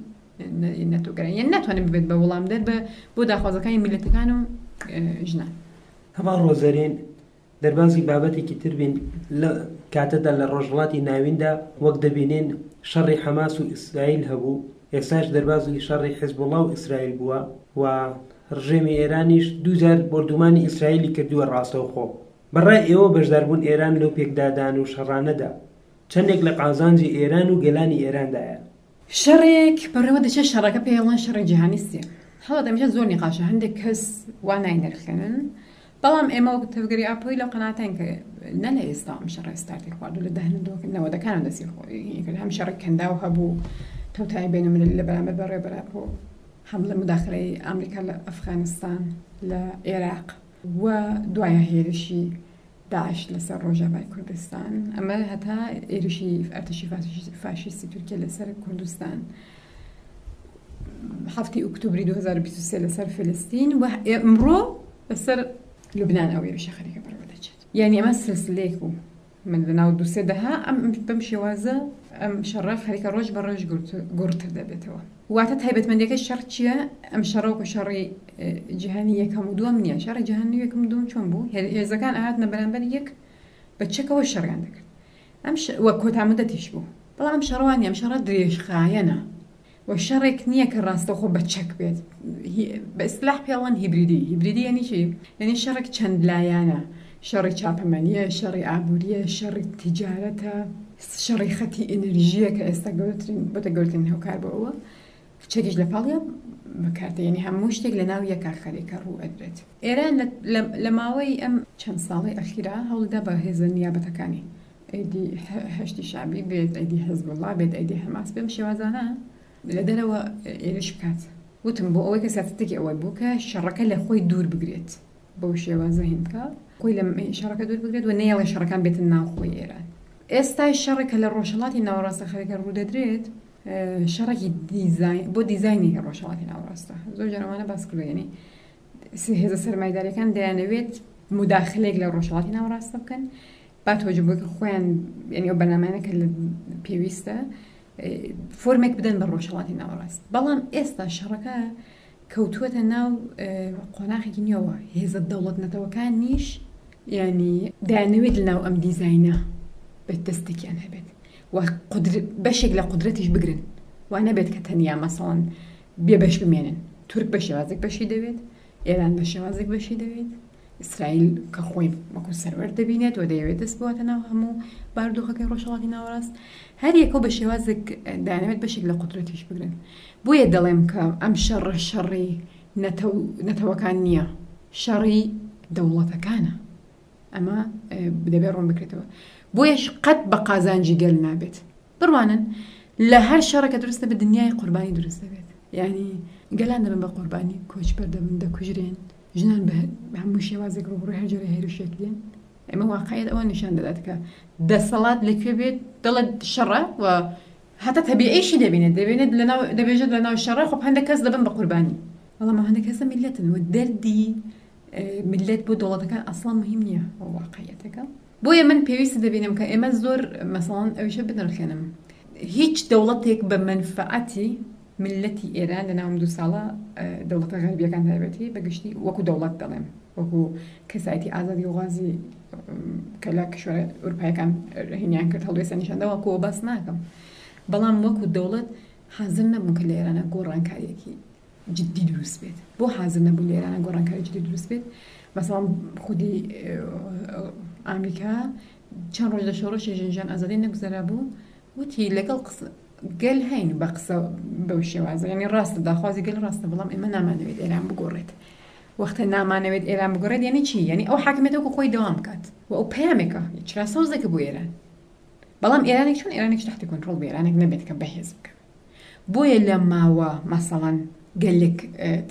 S2: نەتەوەگەرایی یان ناتوانێت ببێت بە وەڵامدەر بە بۆ داخوازەکانی میللەتەکان و ژنان.
S1: هەڤاڵ ڕۆزەرین، دەربازی بابەتێکی تر بین، لە کاتەدا لە ڕۆژهەڵاتی ناویندا وەک دەبینین شەڕی حەماس و ئیسرائیل هەبوو، ئێستاش دەربازی شەڕی حیزبوڵا و ئیسرائیل بووە و ڕژێمی ئێرانیش دووجار بۆردومانی ئیسرائیلی کردووە ڕاستەوخۆ. بە ڕای ئێوە بەشداربوون ئێران لەو پێکدادان و شەڕانەدا چەندێک لە قازانجی ئێران و گەلانی ئێراندایە؟
S2: شەڕێک بەڕێوە دەچێت شەڕەکە پێی ئەڵێن شەڕی جیهانی سێ هەڵبەت ئەمیشە زۆر نیقاشە هەندێک کەس وا ناینرخێنن بەڵام ئێمە وەک تەڤگەری ئاپۆیی لەو قەناعەتاین کە نە لە ئێستا ئەم شەڕە ستارتی خواردو لە نەوەدەکانەوە دەستی خۆی کرد هەم شەڕی کەنداو هەبوو تەوتای بەینەملەلی لە بەرامبەر بە ڕێبەر ئاپۆ هەم لە مداخلەی ئەمریکا لە ئەفغانستان لە عێراق و دوایە هێرشی داعش لەسەر ڕۆژاڤای کوردستان، ئەمە هەتا ئێرشی ئەرتەشی فاشیستی تورکیە لەسەر کوردستان، هەفتی ئۆکتۆبری 2023 لەسەر فلستین و ئەمڕۆ لەسەر لوبنان ئەو هێرشە خەریکە بەڕێوە دەچێت. یعنی ئەمە سلسلەیەک بوو. من لە ناو دوو سێ دەها ئەم بەم شێوازە ئەم شەڕە خەریکە ڕۆژ بە ڕۆژ گوڕتر دەبێتەوە. واتە تایبەتمەندیەکەی شەڕ چییە؟ ئەم شەڕە وەکو شەڕی جیهانی یەکەم و دووەم نییە. شەڕی جیهانی یەکەم و دووەم چۆن بوو؟ هێزەکان ئەهاتنە بەرامبەر یەک بە چەکەوە شەڕیان دەکرد. ئەم وە کۆتا مدەتیش بوو. بەڵام ئەم شەڕە وا نییە، ئەم شەڕە درێژخایەنە و شەڕێک نییە کە ڕاستەوخۆ بە چەک بێت. بە ئیستلاح پێ ئەڵێن هیبریدی. هیبریدی یعنی چی؟ یعنی شەڕێک چەند لایەنە. شەڕی چاپەمەنییە، شەڕی ئابوورییە، شەڕی تیجارەتە، شەڕی خەتی ئێنێرژییە کە ئێستا گەورەترین بۆتە گەورەترین هۆکار بۆ ئەوە. چەکیش لە پاڵیا بەکاردێ. یعنی هەموو شتێک لە ناو یەکا خەریکە ڕوو ئەدرێت. ئێران لە ماوەی ئەم چەند ساڵەی ئەخیرا هەوڵیدا بە هێزە نیابەتەکانی ئەیدی حەشدی شەعبی بێت، ئەیدی حزبوڵڵا بێت، ئەیدی حەماس بێت، ئەم شێوازانە لە دەرەوە ئێرش بکات. وتم بۆ ئەوەی کە سیاسەتێکی ئەوە بوو کە شەڕەکە لە خۆی دوور بگرێت، بەو شێوازە هین بکا، خۆی لە شەڕەکە دوور بگرێت و نەیەڵێ شەڕەکان بێتە ناو خۆی ئێران. ئێستای شەڕێک کە لە ڕۆژهەڵاتی ناوەڕاستە خەریکە ڕوودەدرێت، شەڕێکی دیزاین بۆ دیزاینی ڕۆژهەڵاتی ناوەڕاستە. زۆر جار ئەوانە باس کردووە، یعنی هێزە سەرمایداریەکان دەیانەوێت مداخلێک لە ڕۆژهەڵاتی ناوەڕاستە بکەن با تۆجە بۆ خۆیان، یعنی ئەو بەرنامانە کە پێویستە فۆرمێک بدەن بە ڕۆژهەڵاتی ناوەڕاست. بەڵام ئێستا شەڕەکە کەوتووەتە ناو قۆناخێکی نوێوە، هێزە دەوڵەت نەتەوەکانیش یعنی دەیانەوێت لەناو ئەم دیزاینە بە دەستێکیان هەبێت و بەشێک لە قودرەتیش بگرن، وا نەبێت کە تەنیا مەسەڵەن بێبەش بمێنن. تورک بە شێوازێک بەشی دەوێت، ئێران بە شێوازێک بەشی دەوێت، ئیسرائیل کە خۆی وەکو سەروەر دەبینێت و دەیەوێت دەست بواتە ناو هەموو بارودۆخەکەی ڕۆژهەڵاتی ناوەڕاست، هەر یەکەو بە شێوازێک دەیانەوێت بەشێک لە قودرەتیش بگرن. بۆیە دەڵێم کە ئەم شەڕە شەڕی نەتەوەکان نییە، شەڕی دەوڵەتەکانە. ئەمە دەبێت ڕوون بکرێتەوە. بۆیەش قەت بە قازانجی گەل نابێت. بڕوانن لە هەر شەڕێکە دروست دەبێت دنیای قوربانی دروست دەبێت، یعنی گەلان دەبن بە قوربانی، کۆچبەر دەبن، دەکوژرێن، ژنان بە هەموو شێوازێک ڕووبەڕووی هەر جۆرە هێرشێک دێن. ئێمە واقعیت ئەوە نیشان دەدات کە دەسەڵات لەکوێ بێت دەڵێت شەڕە و هەتا تەبیعیشی دەبینێت، دەبینێت لەناو دەبێژێت لەناو شەڕە، خۆ هەندێک کەس دەبن بە قوربانی، بەڵام هەندێک کەسە میللەتن و دەردی میللەت بۆ دەوڵەتەکان ئەسڵا مهم نییە واقعیەتەکە. بۆیە من پێویستی دەبینم کە ئێمە زۆر مەسەڵەن ئەویشە بنرخێنم، هیچ دەوڵەتێک بە مەنفعەتی میللەتی ئێران لە ناوم دوو ساڵە دەوڵەتە غەربیەکان تایبەتی بە گشتی وەکو دەوڵەت دەڵێم، وەکو کەسایەتی ئازادی غازی کە لە کشوەرە ئەوروپایەکان هینیان کرد هەڵوێستە نیشاندا وەکو باس ناکەم، بەڵام وەکو دەوڵەت حاضر نەبوون کە لە ئێرانە گۆڕانکاریەکی جدی دروست بێت. بۆ حاضر نەبوون لە ئێرانە گۆڕانکاری جدی دروست بێت؟ مەسەڵەن خودی ئەمریکا چەند ڕۆژ لە شۆڕشی ژنژان ئازادی نەگوزەرا بوو، وتی لەگەڵ قسە گەل هەین بە قسە بەو شێوازە، یعنی ڕاستە داخوازی گەل ڕاستە، بەڵام ئێمە نامانەوێت ئێران بگۆڕێت. وەختە نامانەوێت ئێران بگۆڕێت یعنی چی؟ یعنی ئەو حاکمیەتە وەکو خۆی دەوام بکات و ئەو پەیامێکە چرا سەوزێکە بۆ ئێران، بەڵام ئێرانێک چۆن؟ ئێرانێک تحتی کۆنترۆڵ بێ، ئێرانێک نەبێت کە بەهێز بکەوێت. بۆیە لە ماوە مەسەڵەن گەلێک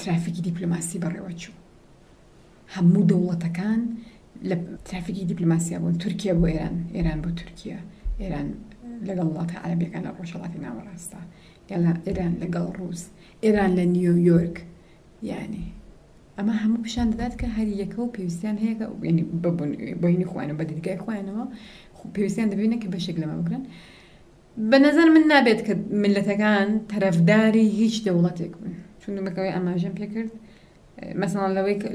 S2: ترافیکی دیپلۆماسی بەڕێوە چوو، هەموو دەوڵەتەکان لە ترافیکی دیپلۆماسیا بوون، تورکیا بۆ ئێران، ئێران بۆ تورکیا، ئێران لەگەڵ وڵاتە عەرەبیەکان لە ڕۆژهەڵاتی ناوەڕاستە، ئێران لەگەڵ ڕووس، ئێران لە نیویۆرک. یعنی ئەمە هەموو پیشان دەدات کە هەر یەکە و پێویستیان هەیە کە یعنی بە هینی خۆیانەوە، بە دیدگای خۆیانەوە پێویستیان دەبینە کە بەشێک لەمە بگرن. بە نظر من نابێت کە میللەتەکان تەرەفداری هیچ دەوڵەتێک بن، چون بەکەوەی ئاماژەم پێکرد مەسەڵەن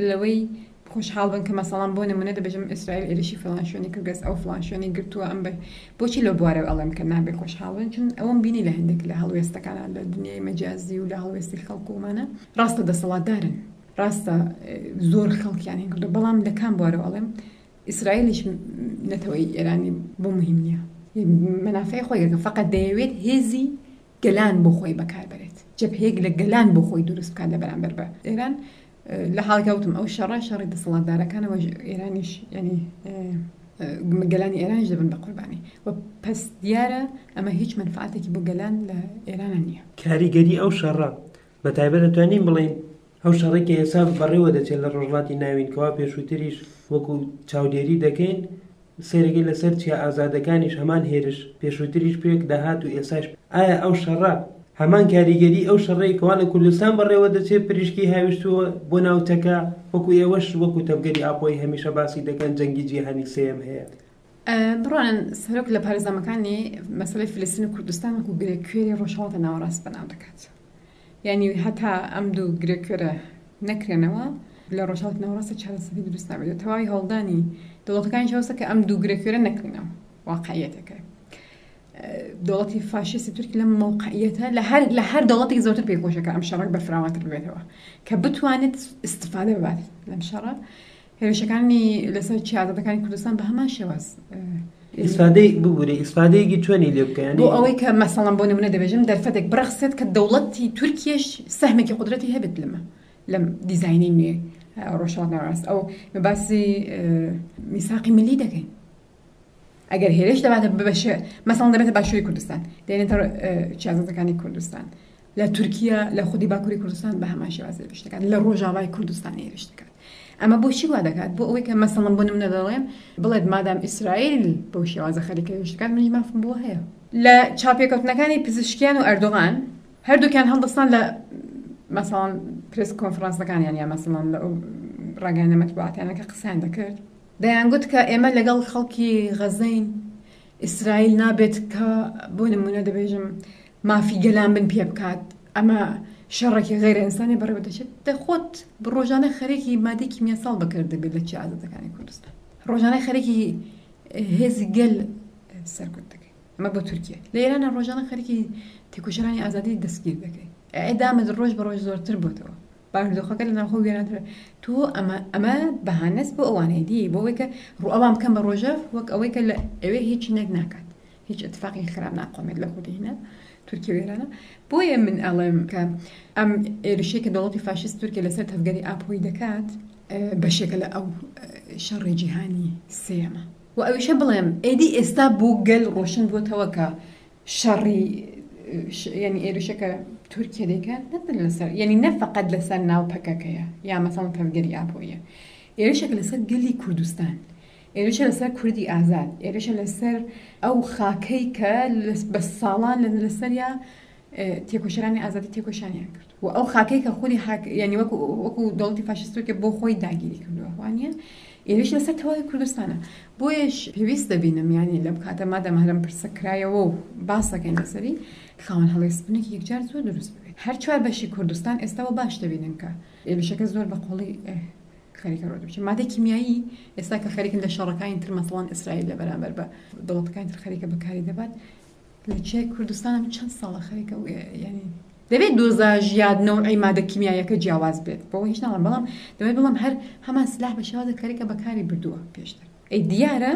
S2: لەوەی خۆشحاڵ بن کە مەسەڵەن بۆ نمونە دەبێژم ئیسرائیل ئێرشی فلان شوێنی کرد، گەس ئەو فلان شوێنی گرتووە، ئەم بۆچی لەو بوارەوە ئەڵێم کە نابێت خۆشحاڵ بن؟ چون ئەوەم بینی لە هەندێک لە هەڵوێستەکانە لە دنیای مەجازی و لە هەڵوێستی خەڵک ومانە، ڕاستە دەسەڵاتدارن، ڕاستە زۆر خەڵکیان هین کردو، بەڵام لە کام بوارەوە ئەڵێم ئیسرائیلیش نەتەوەی ئێرانی بۆ مهم نییە، مەنافعی خۆی گرتووە، فقط دەیەوێت هێزی گەلان بۆ خۆی بەکاربەرێت، جەبهەیەک لە گەلان بۆ خۆی دروست بکات لە بەرامبەر بە ئێران. لە حاڵێکا وتم ئەو شەڕە شەڕی دەسەڵاتدارەکانەوە، ئێرانیش یعنی گەلانی ئێرانیش دەبن بە قوربانی و پس دیارە ئەمە هیچ مەنفعەتێکی بۆ گەلان لە ئێرانە نییە.
S1: کاریگەری ئەو شەڕە بە تایبەت دەتوانین بڵێین ئەو شەڕێک کە ئێستا بەڕێوە دەچێت لە ڕۆژهەڵاتی ناوین کەوا پێشووتریش وەکو چاودێری دەکەین سەیرەکەی لەسەر چیا ئازادەکانیش هەمان هێرش پێشووتریش پێک دەهات و ئێستاش ئایا ئەو شەڕە هەمان کاریگەری ئەو شەڕەی کەوا لە کوردستان بەڕێوە دەچێت پریشکی هاویشتووە بۆ ناوچەکە وەکو ئێوەش وەکو تەڤگەری ئاپۆیی هەمیشە باسی دەکەن جەنگی جیهانی سێیەم هەیە؟
S2: بڕوانن سەرۆک لە پارێزنامەکانی مەسەلەی فلستین و کوردستان وەکو گرێ کوێری ڕۆژهەڵاتە ناوەڕاست بەناو دەکات. یانی هەتا ئەم دوو گرێ کوێرە نەکرێنەوە لە ڕۆژهەڵاتی ناوەڕاستە چارەسەری دروست نابێت و تەواوی هەوڵدانی دەوڵەتەکانی شەوەسە کە ئەم دوو گرێ کوێرە نەکرێنەوە. واقعیەتەکە دەوڵەتی فاشیستی تورکی لەم مەوقعیەتە لە هەر لە هەر دەوڵەتێک زۆرتر پێی خۆشە کە ئەم شەڕە بەرفراوانتر ببێتەوە کە بتوانێت ئیستفادە ببات لەم شەڕە. هێرشەکانی لەسەر چیا ئازادەکانی کوردستان بە هەمان شێواز
S1: ئیسفادەی ببورە ئیسفادەیەکی چۆنی لێ بکە
S2: بۆ ئەوەی کە مەسەڵەن بۆ نمونە دەبێژم دەرفەتێک بڕەخسێت کە دەوڵەتی تورکیەش سەهمێکی قودرەتی هەبێت لەمە لەم دیزاینەی نوێ ڕۆژهەڵات ناوەڕاست ئەو باسی میساقی ملی دەکەین ئەگەر هێرش دەباتە بەشێ مەسەڵەن دەبێتە باشووری کوردستان دێنێتە چیازەکانی کوردستان لە تورکیا لە خودی باکووری کوردستان بە هەمان شێواز هێرش دەکات لە ڕۆژاوای کوردستان هێرش دەکات ئەمە بۆچی وا دەکات بۆ ئەوەی کە مەسەڵەن بۆ نمونە دەڵێم بڵێت مادام ئیسرائیل بەو شێوازە خەریکە هێرش دەکات منیش مافم بۆ هەیە لە چاپێکەوتنەکانی پزیشکیان و ئەردۆغان هەردووکیان هەڵدەستان لە مەسەڵەن پرێس کۆنفرانسەکانیان یا مەسەڵەن لە ئەو ڕاگەیاندنە مەتبوعاتیانە کە قسەیان دەکرد دەیانگوت کە ئێمە لەگەڵ خەڵکی غەزەین، ئیسرائیل نابێت کە بۆ نمونە دەبێژم مافی گەلان بن پێ بکات، ئەمە شەڕێکی غەیرە ئینسانی بەڕێوە دەچێت. دە خۆت ڕۆژانە خەرێکی مادەی کیمیاساڵ بەکرد دەبێت لە چیا ئازادەکانی کوردستان، ڕۆژانە خەرێکی هێزی گەل سەرکوت دەکەی. ئەمە بۆ تورکیا. لە ئێرانە ڕۆژانە خەرێکی تێکۆشەرانی ئازادی دەستگیر دەکەی. ئێدامت ڕۆژ بە ڕۆژ زۆرتر بۆتەوە. بارودۆخەکە لە ناوخۆ وێرانترە. تۆ ئەمە ئەمە بەهانەس بۆ ئەوانەی دی بۆ ئەوەی کە ڕوئەوان بکەن بە ڕۆژەڤ وەک ئەوەی کە لە ئەوێ هیچ نەک ناکات هیچ اتفاقی خراپ ناقۆمێت لە خودی هینا تورکیا و ئێرانە بۆیە من ئەڵێم کە ئەم ئێرشەی کە دەوڵەتی فاشیست تورکیا لەسەر تەڤگەری ئاپۆیی دەکات بەشێکە لە ئەو شەڕی جیهانی سێیەمە و ئەویشە بڵێم ئێدی ئێستا بۆ گەل ڕۆشن بۆتەوە کە شەڕی یعنی ئێرشەکە تورکیە دەیکات نە لەسەر یعنی نە فقط لەسەر ناو پەکەکەیە یا مەسەڵەن تەڤگەری ئاپۆیە ئێرشێک لەسەر گەلی کوردستان ئێرشە لەسەر کوردی ئازاد ئێرشە لەسەر ئەو خاکەی کە بە ساڵان لە لەسەریا تێکۆشەرانی ئازادی تێکۆشانیان کرد و ئەو خاکەی کە خودی حاک یعنی وەکو وەکو دەوڵەتی فاشیست تورکیا بۆ خۆی داگیری کردووە وانە ئێرش لەسەر تەواوی کوردستانە بۆیەش پێویست دەبینم یانی لەم کاتە مادەم هەرم پرسە کرایەوە و باس دەکەین لەسەری خاوەن هەڵوێستبوونێکی یەکجار زۆر دروست ببێت هەر چوار بەشی کوردستان ئێستاوە باش دەبینن کە ئێرشەکە زۆر بە قوڵی خەریکە ڕۆ دەبچێت مادەی کیمیایی ئێستا کە خەریکن لە شەڕەکانی تر مەسەڵەن ئیسرائیل لە بەرامبەر بە دەوڵەتەکانی تر خەریکە بەکاری دەبات لە چیای کوردستان چەند ساڵە خەریکە و یعنی دەبێت دۆزاژ یا نەوعی مادە کیمیاییەکە جیاواز بێت بەوە هیچ ناڵێم بەڵام دەبێت بڵێم هەر هەمان سلاح بە شێوازێک خەریکە بەکاری بردووە پێشتر ئەی دیارە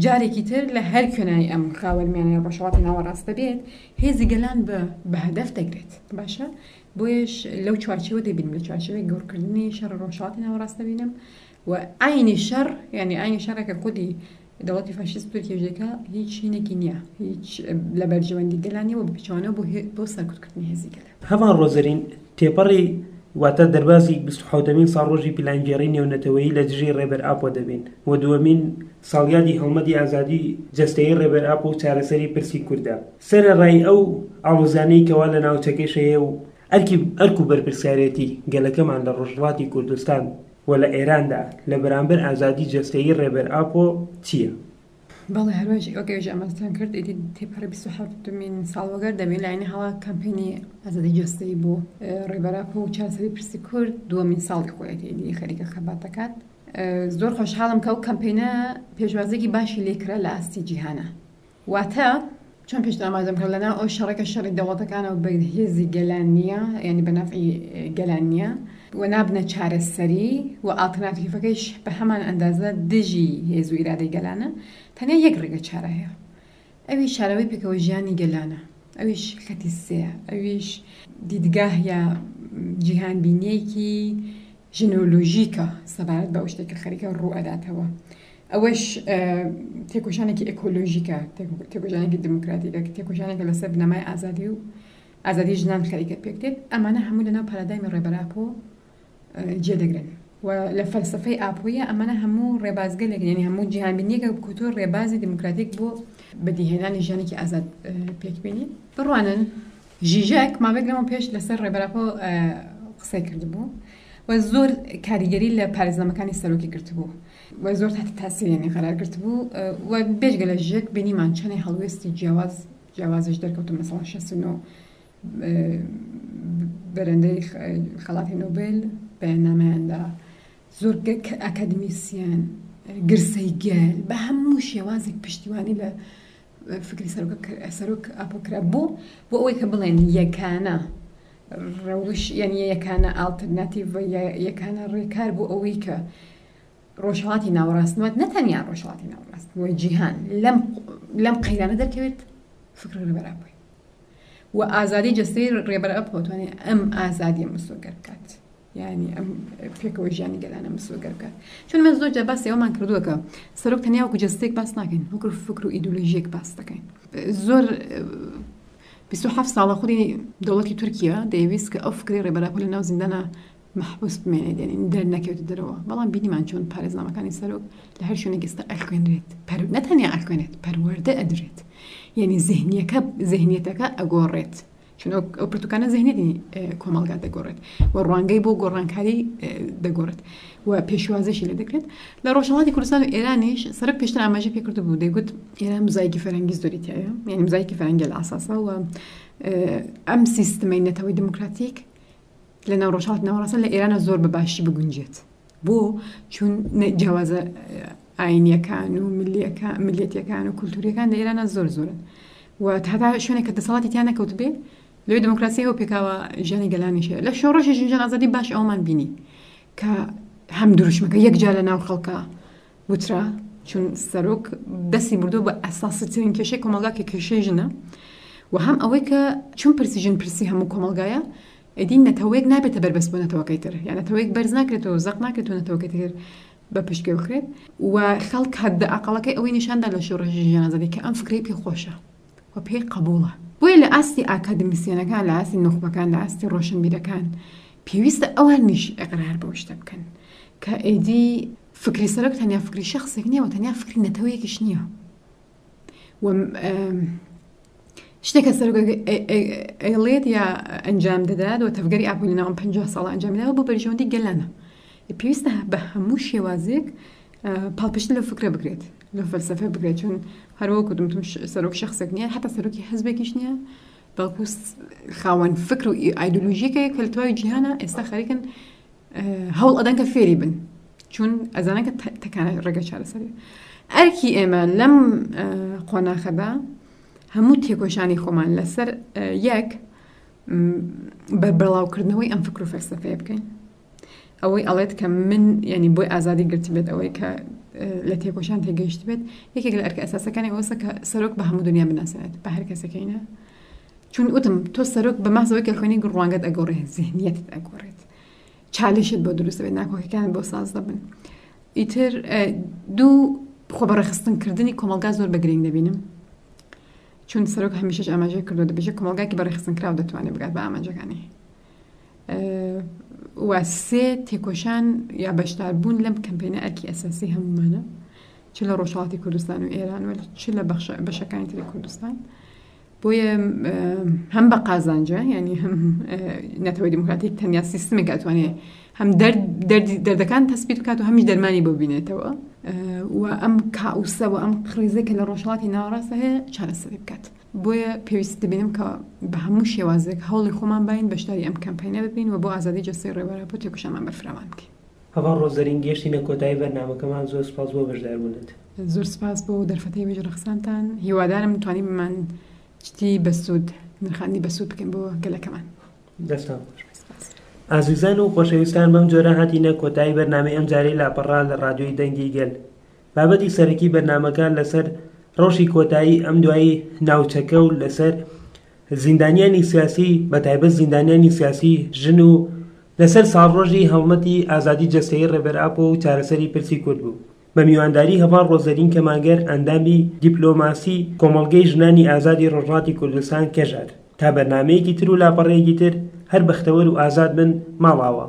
S2: جارێکی تر لە هەر کوێنای ئەم خاوەرمیانەی ڕۆژهەڵاتی ناوەڕاست دەبێت هێزی گەلان بە بە هەدەف دەگرێت باشە بۆیەش لەو چوارچێوە دەبینم لە چوارچێوەی گەورکردنی شەڕ ڕۆژهەڵاتی ناوەڕاست دەبینم و عینی شەڕ یعنی عینی شەڕێکە خودی دەوڵەتی فاشیست تورکیەش دەکا هیچ هینێکی نییە هیچ لە بەرژەوەندی گەلان نییە و بەپێچەوانەوە بۆ بۆ سەرکوتکردنی هێزی گەلە.
S1: هەڤاڵ ڕۆزەرین تێپەڕی واتە دەربازی 27مین ساڵڕۆژی پیلانگێڕی نێونەتەوەیی لە دژی ڕێبەر ئاپۆ دەبین و دووەمین ساڵیادی هەڵمەتی ئازادی جەستەیی ڕێبەر ئاپۆ و چارەسەری پرسی کوردە. سەرەڕای ئەو ئاڵۆزیانەی کەوا لە ناوچەکەش هەیە و ئەرکی ئەرک و بەرپرسیارێتی گەلەکەمان لە ڕۆژهەڵاتی کوردستان و لە ئێراندا لە بەرامبەر ئازادی جەستەیی ڕێبەر ئاپۆ چییە؟
S2: بەڵێ هەروەک وەک ئێوەش ئاماژەتان کرد ئیدی تێپەڕی 27مین ساڵوەگەر دەبین لە عەینی حاڵا کەمپەینی ئازادی جەستەیی بۆ ڕێبەر ئاپۆ و چارەسەری پرسی کورد دووەمین ساڵی خۆیەتی ئیدی خەریکە خەبات دەکات. زۆر خۆشحاڵم کە ئەو کەمپەینە پێشوازییەکی باشی لێکرا لە ئاستی جیهانا. واتە چۆن پێشتر ئاماژەم کرد لەناو ئەو شەڕە کە شەڕی دەوڵەتەکانە و بە هێزی گەلان نییە یعنی بە نەفعی گەلان نییە و نابنە چارەسەری و ئاڵتەرناتیڤەکەیش بە هەمان ئەندازە دژی هێز و ئیرادەی گەلانە تەنیا یەک ڕێگە چارە هەیە ئەویش چارەوەی پێکەوە ژیانی گەلانە ئەویش خەتی سێیە ئەویش دیدگاه یا جیهانبینیەکی ژنۆلۆژیکە سەبارەت بە ئەو شتێک کە خەریکە ڕوو ئەداتەوە ئەوەش تێکۆشانێکی ئێکۆلۆژیکە، تێکۆشانێکی دیموکراتیکە، تێکۆشانێکە لەسەر بنەمای ئازادی و ئازادی ژنان خەریکە پێک دێت. ئەمانە هەموو لەناو پارادایمی ڕێبەر ئاپۆ جێ دەگرن و لە فەلسەفەی ئاپۆیە ئەمانە هەموو ڕێبازگەلێک یعنی هەموو جیهانبینیەکە بکوتۆ ڕێبازی دیموکراتیک بۆ بەدیهێنانی ژیانێکی ئازاد پێکبێنی. بڕوانن ژیژەک ماوەیەک لەمەو پێش لەسەر ڕێبەر ئاپۆ قسەی کردبوو. و زۆر کاریگەری لە پارێزنامەکانی سەرۆکی گرتبوو و زۆر تحت تاسیریانی قەرار گرتبوو و بێجگە لە ژێک بینیمان چەنێ هەڵوێستی جیاواز جیاوازش دەرکەوتن مەسەڵەن 69 بەرەندەی خەڵاتی نۆبێل بەیاننامەیاندا زۆر ئەکادمیسیان گرسەی گەل بە هەموو شێوازێک پشتیوانی لە فکری سەرۆک ئاپۆ کرا بۆ بۆ ئەوەی کە بڵێن یەکانە ڕەوش یعنی یەکانە ئاڵتەرناتیڤ یەکانە ڕێکار بۆ ئەوەی کە ڕۆژهەڵاتی ناوەڕاست نوات نەتەنیا ڕۆژهەڵاتی ناوەڕاست و جیهان لەم لەم قەیرانە دەرکەوێت فکر ڕێبەر ئاپۆی و ئازادی جەستەی ڕێبەر ئاپۆ توانێت ئەم ئازادیە مسۆگەر بکات یعنی ئەم پێکەوە ژیانی گەلانە مسۆگەر بکات چون من زۆر جار باسی ئەومان کردووە کە سەرۆک تەنیا وەکو جەستەیەک باس ناکەین وەکو فکر و ئیدۆلۆژیەک باس دەکەین زۆر 27 ساڵە خودی دەوڵەتی تورکیا دەیویست کە ئەو فکری ڕێبەر ئاپۆ لە ناو زیندانە مەحبوس بمێنێت یعنی دەرنەکەوێتە دەرەوە بەڵام بینیمان چۆن پارێزنامەکانی سەرۆک لە هەر شوێنێک ئێستا ئەخوێنرێت نە تەنیا ئەخوێنێت پەروەردە ئەدرێت یعنی زهنیەکە زهنیەتەکە ئەگۆڕێت چون ئەو پرتوکانە زهنیەتی کۆمەڵگا دەگۆڕێت و ڕوانگەی بۆ گۆڕانکاری دەگۆڕێت و پێشوازیشی لێ دەکرێت لە ڕۆژهەڵاتی کوردستان و ئێرانیش سەرۆک پێشتر ئاماژەی پێ کردبوو دەیگوت ئێران مزایکی فەرەنگی زۆری تایە یعنی مزایکی فەرەنگی لە ئاساسە و ئەم سیستمەی نەتەوەی دموکراتیک لە ناو ڕۆژهەڵاتی ناوەڕاستە لە ئێرانە زۆر بە باشی بگونجێت بۆ چون جیاوازە ئاینیەکان و ملیەکان ملیەتەکان و کولتوریەکان لە ئێرانە زۆر زۆرن و هەتا شوێنێک کە دەسەڵاتی تیا نەکەوت بێ لەوێ دموکراسی هەو پێکاوە ژیانی گەلانیش هەیە لە شۆڕشی ژنژان ئازادی باش ئەومان بینی کە هەم دروشمەکە یەکجار لە ناو خەڵکە وترا چون سەرۆک دەستی بردووە بە ئەساسیترین کێشەی کۆمەڵگا کە کێشەی ژنە و هەم ئەوەی کە چون پرسی ژن پرسی هەموو کۆمەڵگایە ئیدی نەتەوەیەک نابێتە بەربەست بۆ نەتەوەکەی تر یان نەتەوەیەک بەرز ناکرێتەوە زەق ناکرێت و نەتەوەکەی تر بە پشتگوێ بخرێت و خەڵک هەدە ئەقڵەکەی ئەوەی نیشاندا لە شۆڕشی ژیان ئازادی کە ئەم فکرەی پێ خۆشە و پێی قبوڵە بۆیە لە ئاستی ئاکادمیسیەنەکان لە ئاستی نوخبەکان لە ئاستی ڕۆشنبیرەکان پێویستە ئەوانیش ئیقرار بەو شتە بکەن کە ئیدی فکری سەرۆک تەنیا فکری شەخسێک نییە و تەنیا فکری نەتەوەیەکیش نییە و شتێک کە سەرۆک ئەیڵێت یا ئەنجام دەدات و تەڤگەری ئاپۆ لە ناو 50 ساڵە ئەنجام داوە بۆ بەرژەوەندی گەلانە پێویستە بە هەموو شێوازێک پاڵپشت لە فکرە بکرێت لە فەلسفە بکرێت چون هەروەک وتم سەرۆک شخصێک نییە حتا سەرۆکی حزبێکیش نییە بەڵکو خاوەن فکر و ئایدۆلۆژیەکەیە کە لە تەواوی جیهانە ئێستا خەریکن هەوڵ ئەدەن کە فێری بن چون ئەزانن کە تەکانە ڕێگە چارەسەری ئەرکی ئێمە لەم قۆناخەدا هەموو تێکۆشانی خۆمان لەسەر یەک بە بەڵاوکردنەوەی ئەم فکر و فەلسفەیە بکەین ئەوەی ئەڵێت کە من ینی بۆی ئازادی گرتبێت ئەوەی کە لە تێکۆشان تێگەیشت بێت یەکێک لە ئەرکە ئەساسەکانی ئەوەسە کە سەرۆک بە هەموو دنیا بناسێنێت بە هەر کەسەکەینە چون وتم تۆ سەرۆک بە ماسەوەی کە خوێنی ڕوانگەت ئەگۆڕێت زیهنیەتت ئەگۆڕێت چالشت بۆ دروست دەبێت ناکۆکیەکان بۆ ساز دەبن ئیتر دوو خۆ بەڕێخستنکردنی کۆمەلگا زۆر بە گرنگ دەبینم چون سەرۆک هەمیشەش ئاماژەی کردو دەبێژێ کۆمەلگاکی بەڕێخستن کراو دەتوانێت بگات بە ئامانجەکانی و سێ تێکۆشان یا بەشداربوون لەم کەمپینە ئەرکی ئەساسی هەمومانە چ لە ڕۆژهەڵاتی کوردستان و ئێران و چ لە بەشەکانی تری کوردستان بۆیە هەم بە قازانجە ینی هەم نەتەوەی دیموکراتیک تەنیا سیستمێک ئەتوانێ هەم دەردەکان تەسبیت بکات و هەمیش دەرمانی بۆ بینێتەوە و ئەم کاوسە و ئەم قڕیزە کە لە ڕۆژهەڵاتی ناوەڕاستە هەیە چارەسەری بکات بۆیە پێویست دەبینم کە بە هەموو شێوازێک هەوڵی خۆمان باین بەشداری ئەم کەمپینە ببین و بۆ ئازادی جەستەی ڕێبەر ئاپۆ تێکۆشانمان بەرفراوان بکەین.
S1: هەڤاڵ ڕۆزەرین گەیشتینە کۆتایی بەرنامەکەمان زۆر سوپاس بۆ بەشداربوونت.
S2: زۆر سپاس بۆ دەرفەتەی وێژ ڕەخسانتان هیوادارم توانیبمان شتی بەسوود نرخاندنی بەسوود بکەین بۆ گەلەکەمان.
S1: دەستان خۆش بێت. ئازیزان و خۆشەویستان بەم جۆرە هاتینە کۆتایی بەرنامەی ئەمجارەی لاپەڕە لە ڕادیۆی دەنگی گەل. بابەتی سەرەکی بەرنامەکە لەسەر ڕەوشی کۆتایی ئەم دوایی ناوچەکە و لەسەر زیندانیانی سیاسی بەتایبەت زیندانیانی سیاسی ژن و لەسەر ساڵڕۆژی هەڵمەتی ئازادی جەستەیی ڕێبەر ئاپۆ و چارەسەری پرسی کورد بوو. بە میوانداری هەڤاڵ ڕۆزەرین کەمانگەر ئەندامی دیپلۆماسی کۆمەڵگەی ژنانی ئازادی ڕۆژهەڵاتی کوردستان کەژار. تا بەرنامەیەکی تر و لاپەڕەیەکی تر هەر بەختەوەر و ئازاد بن ماڵئاوا.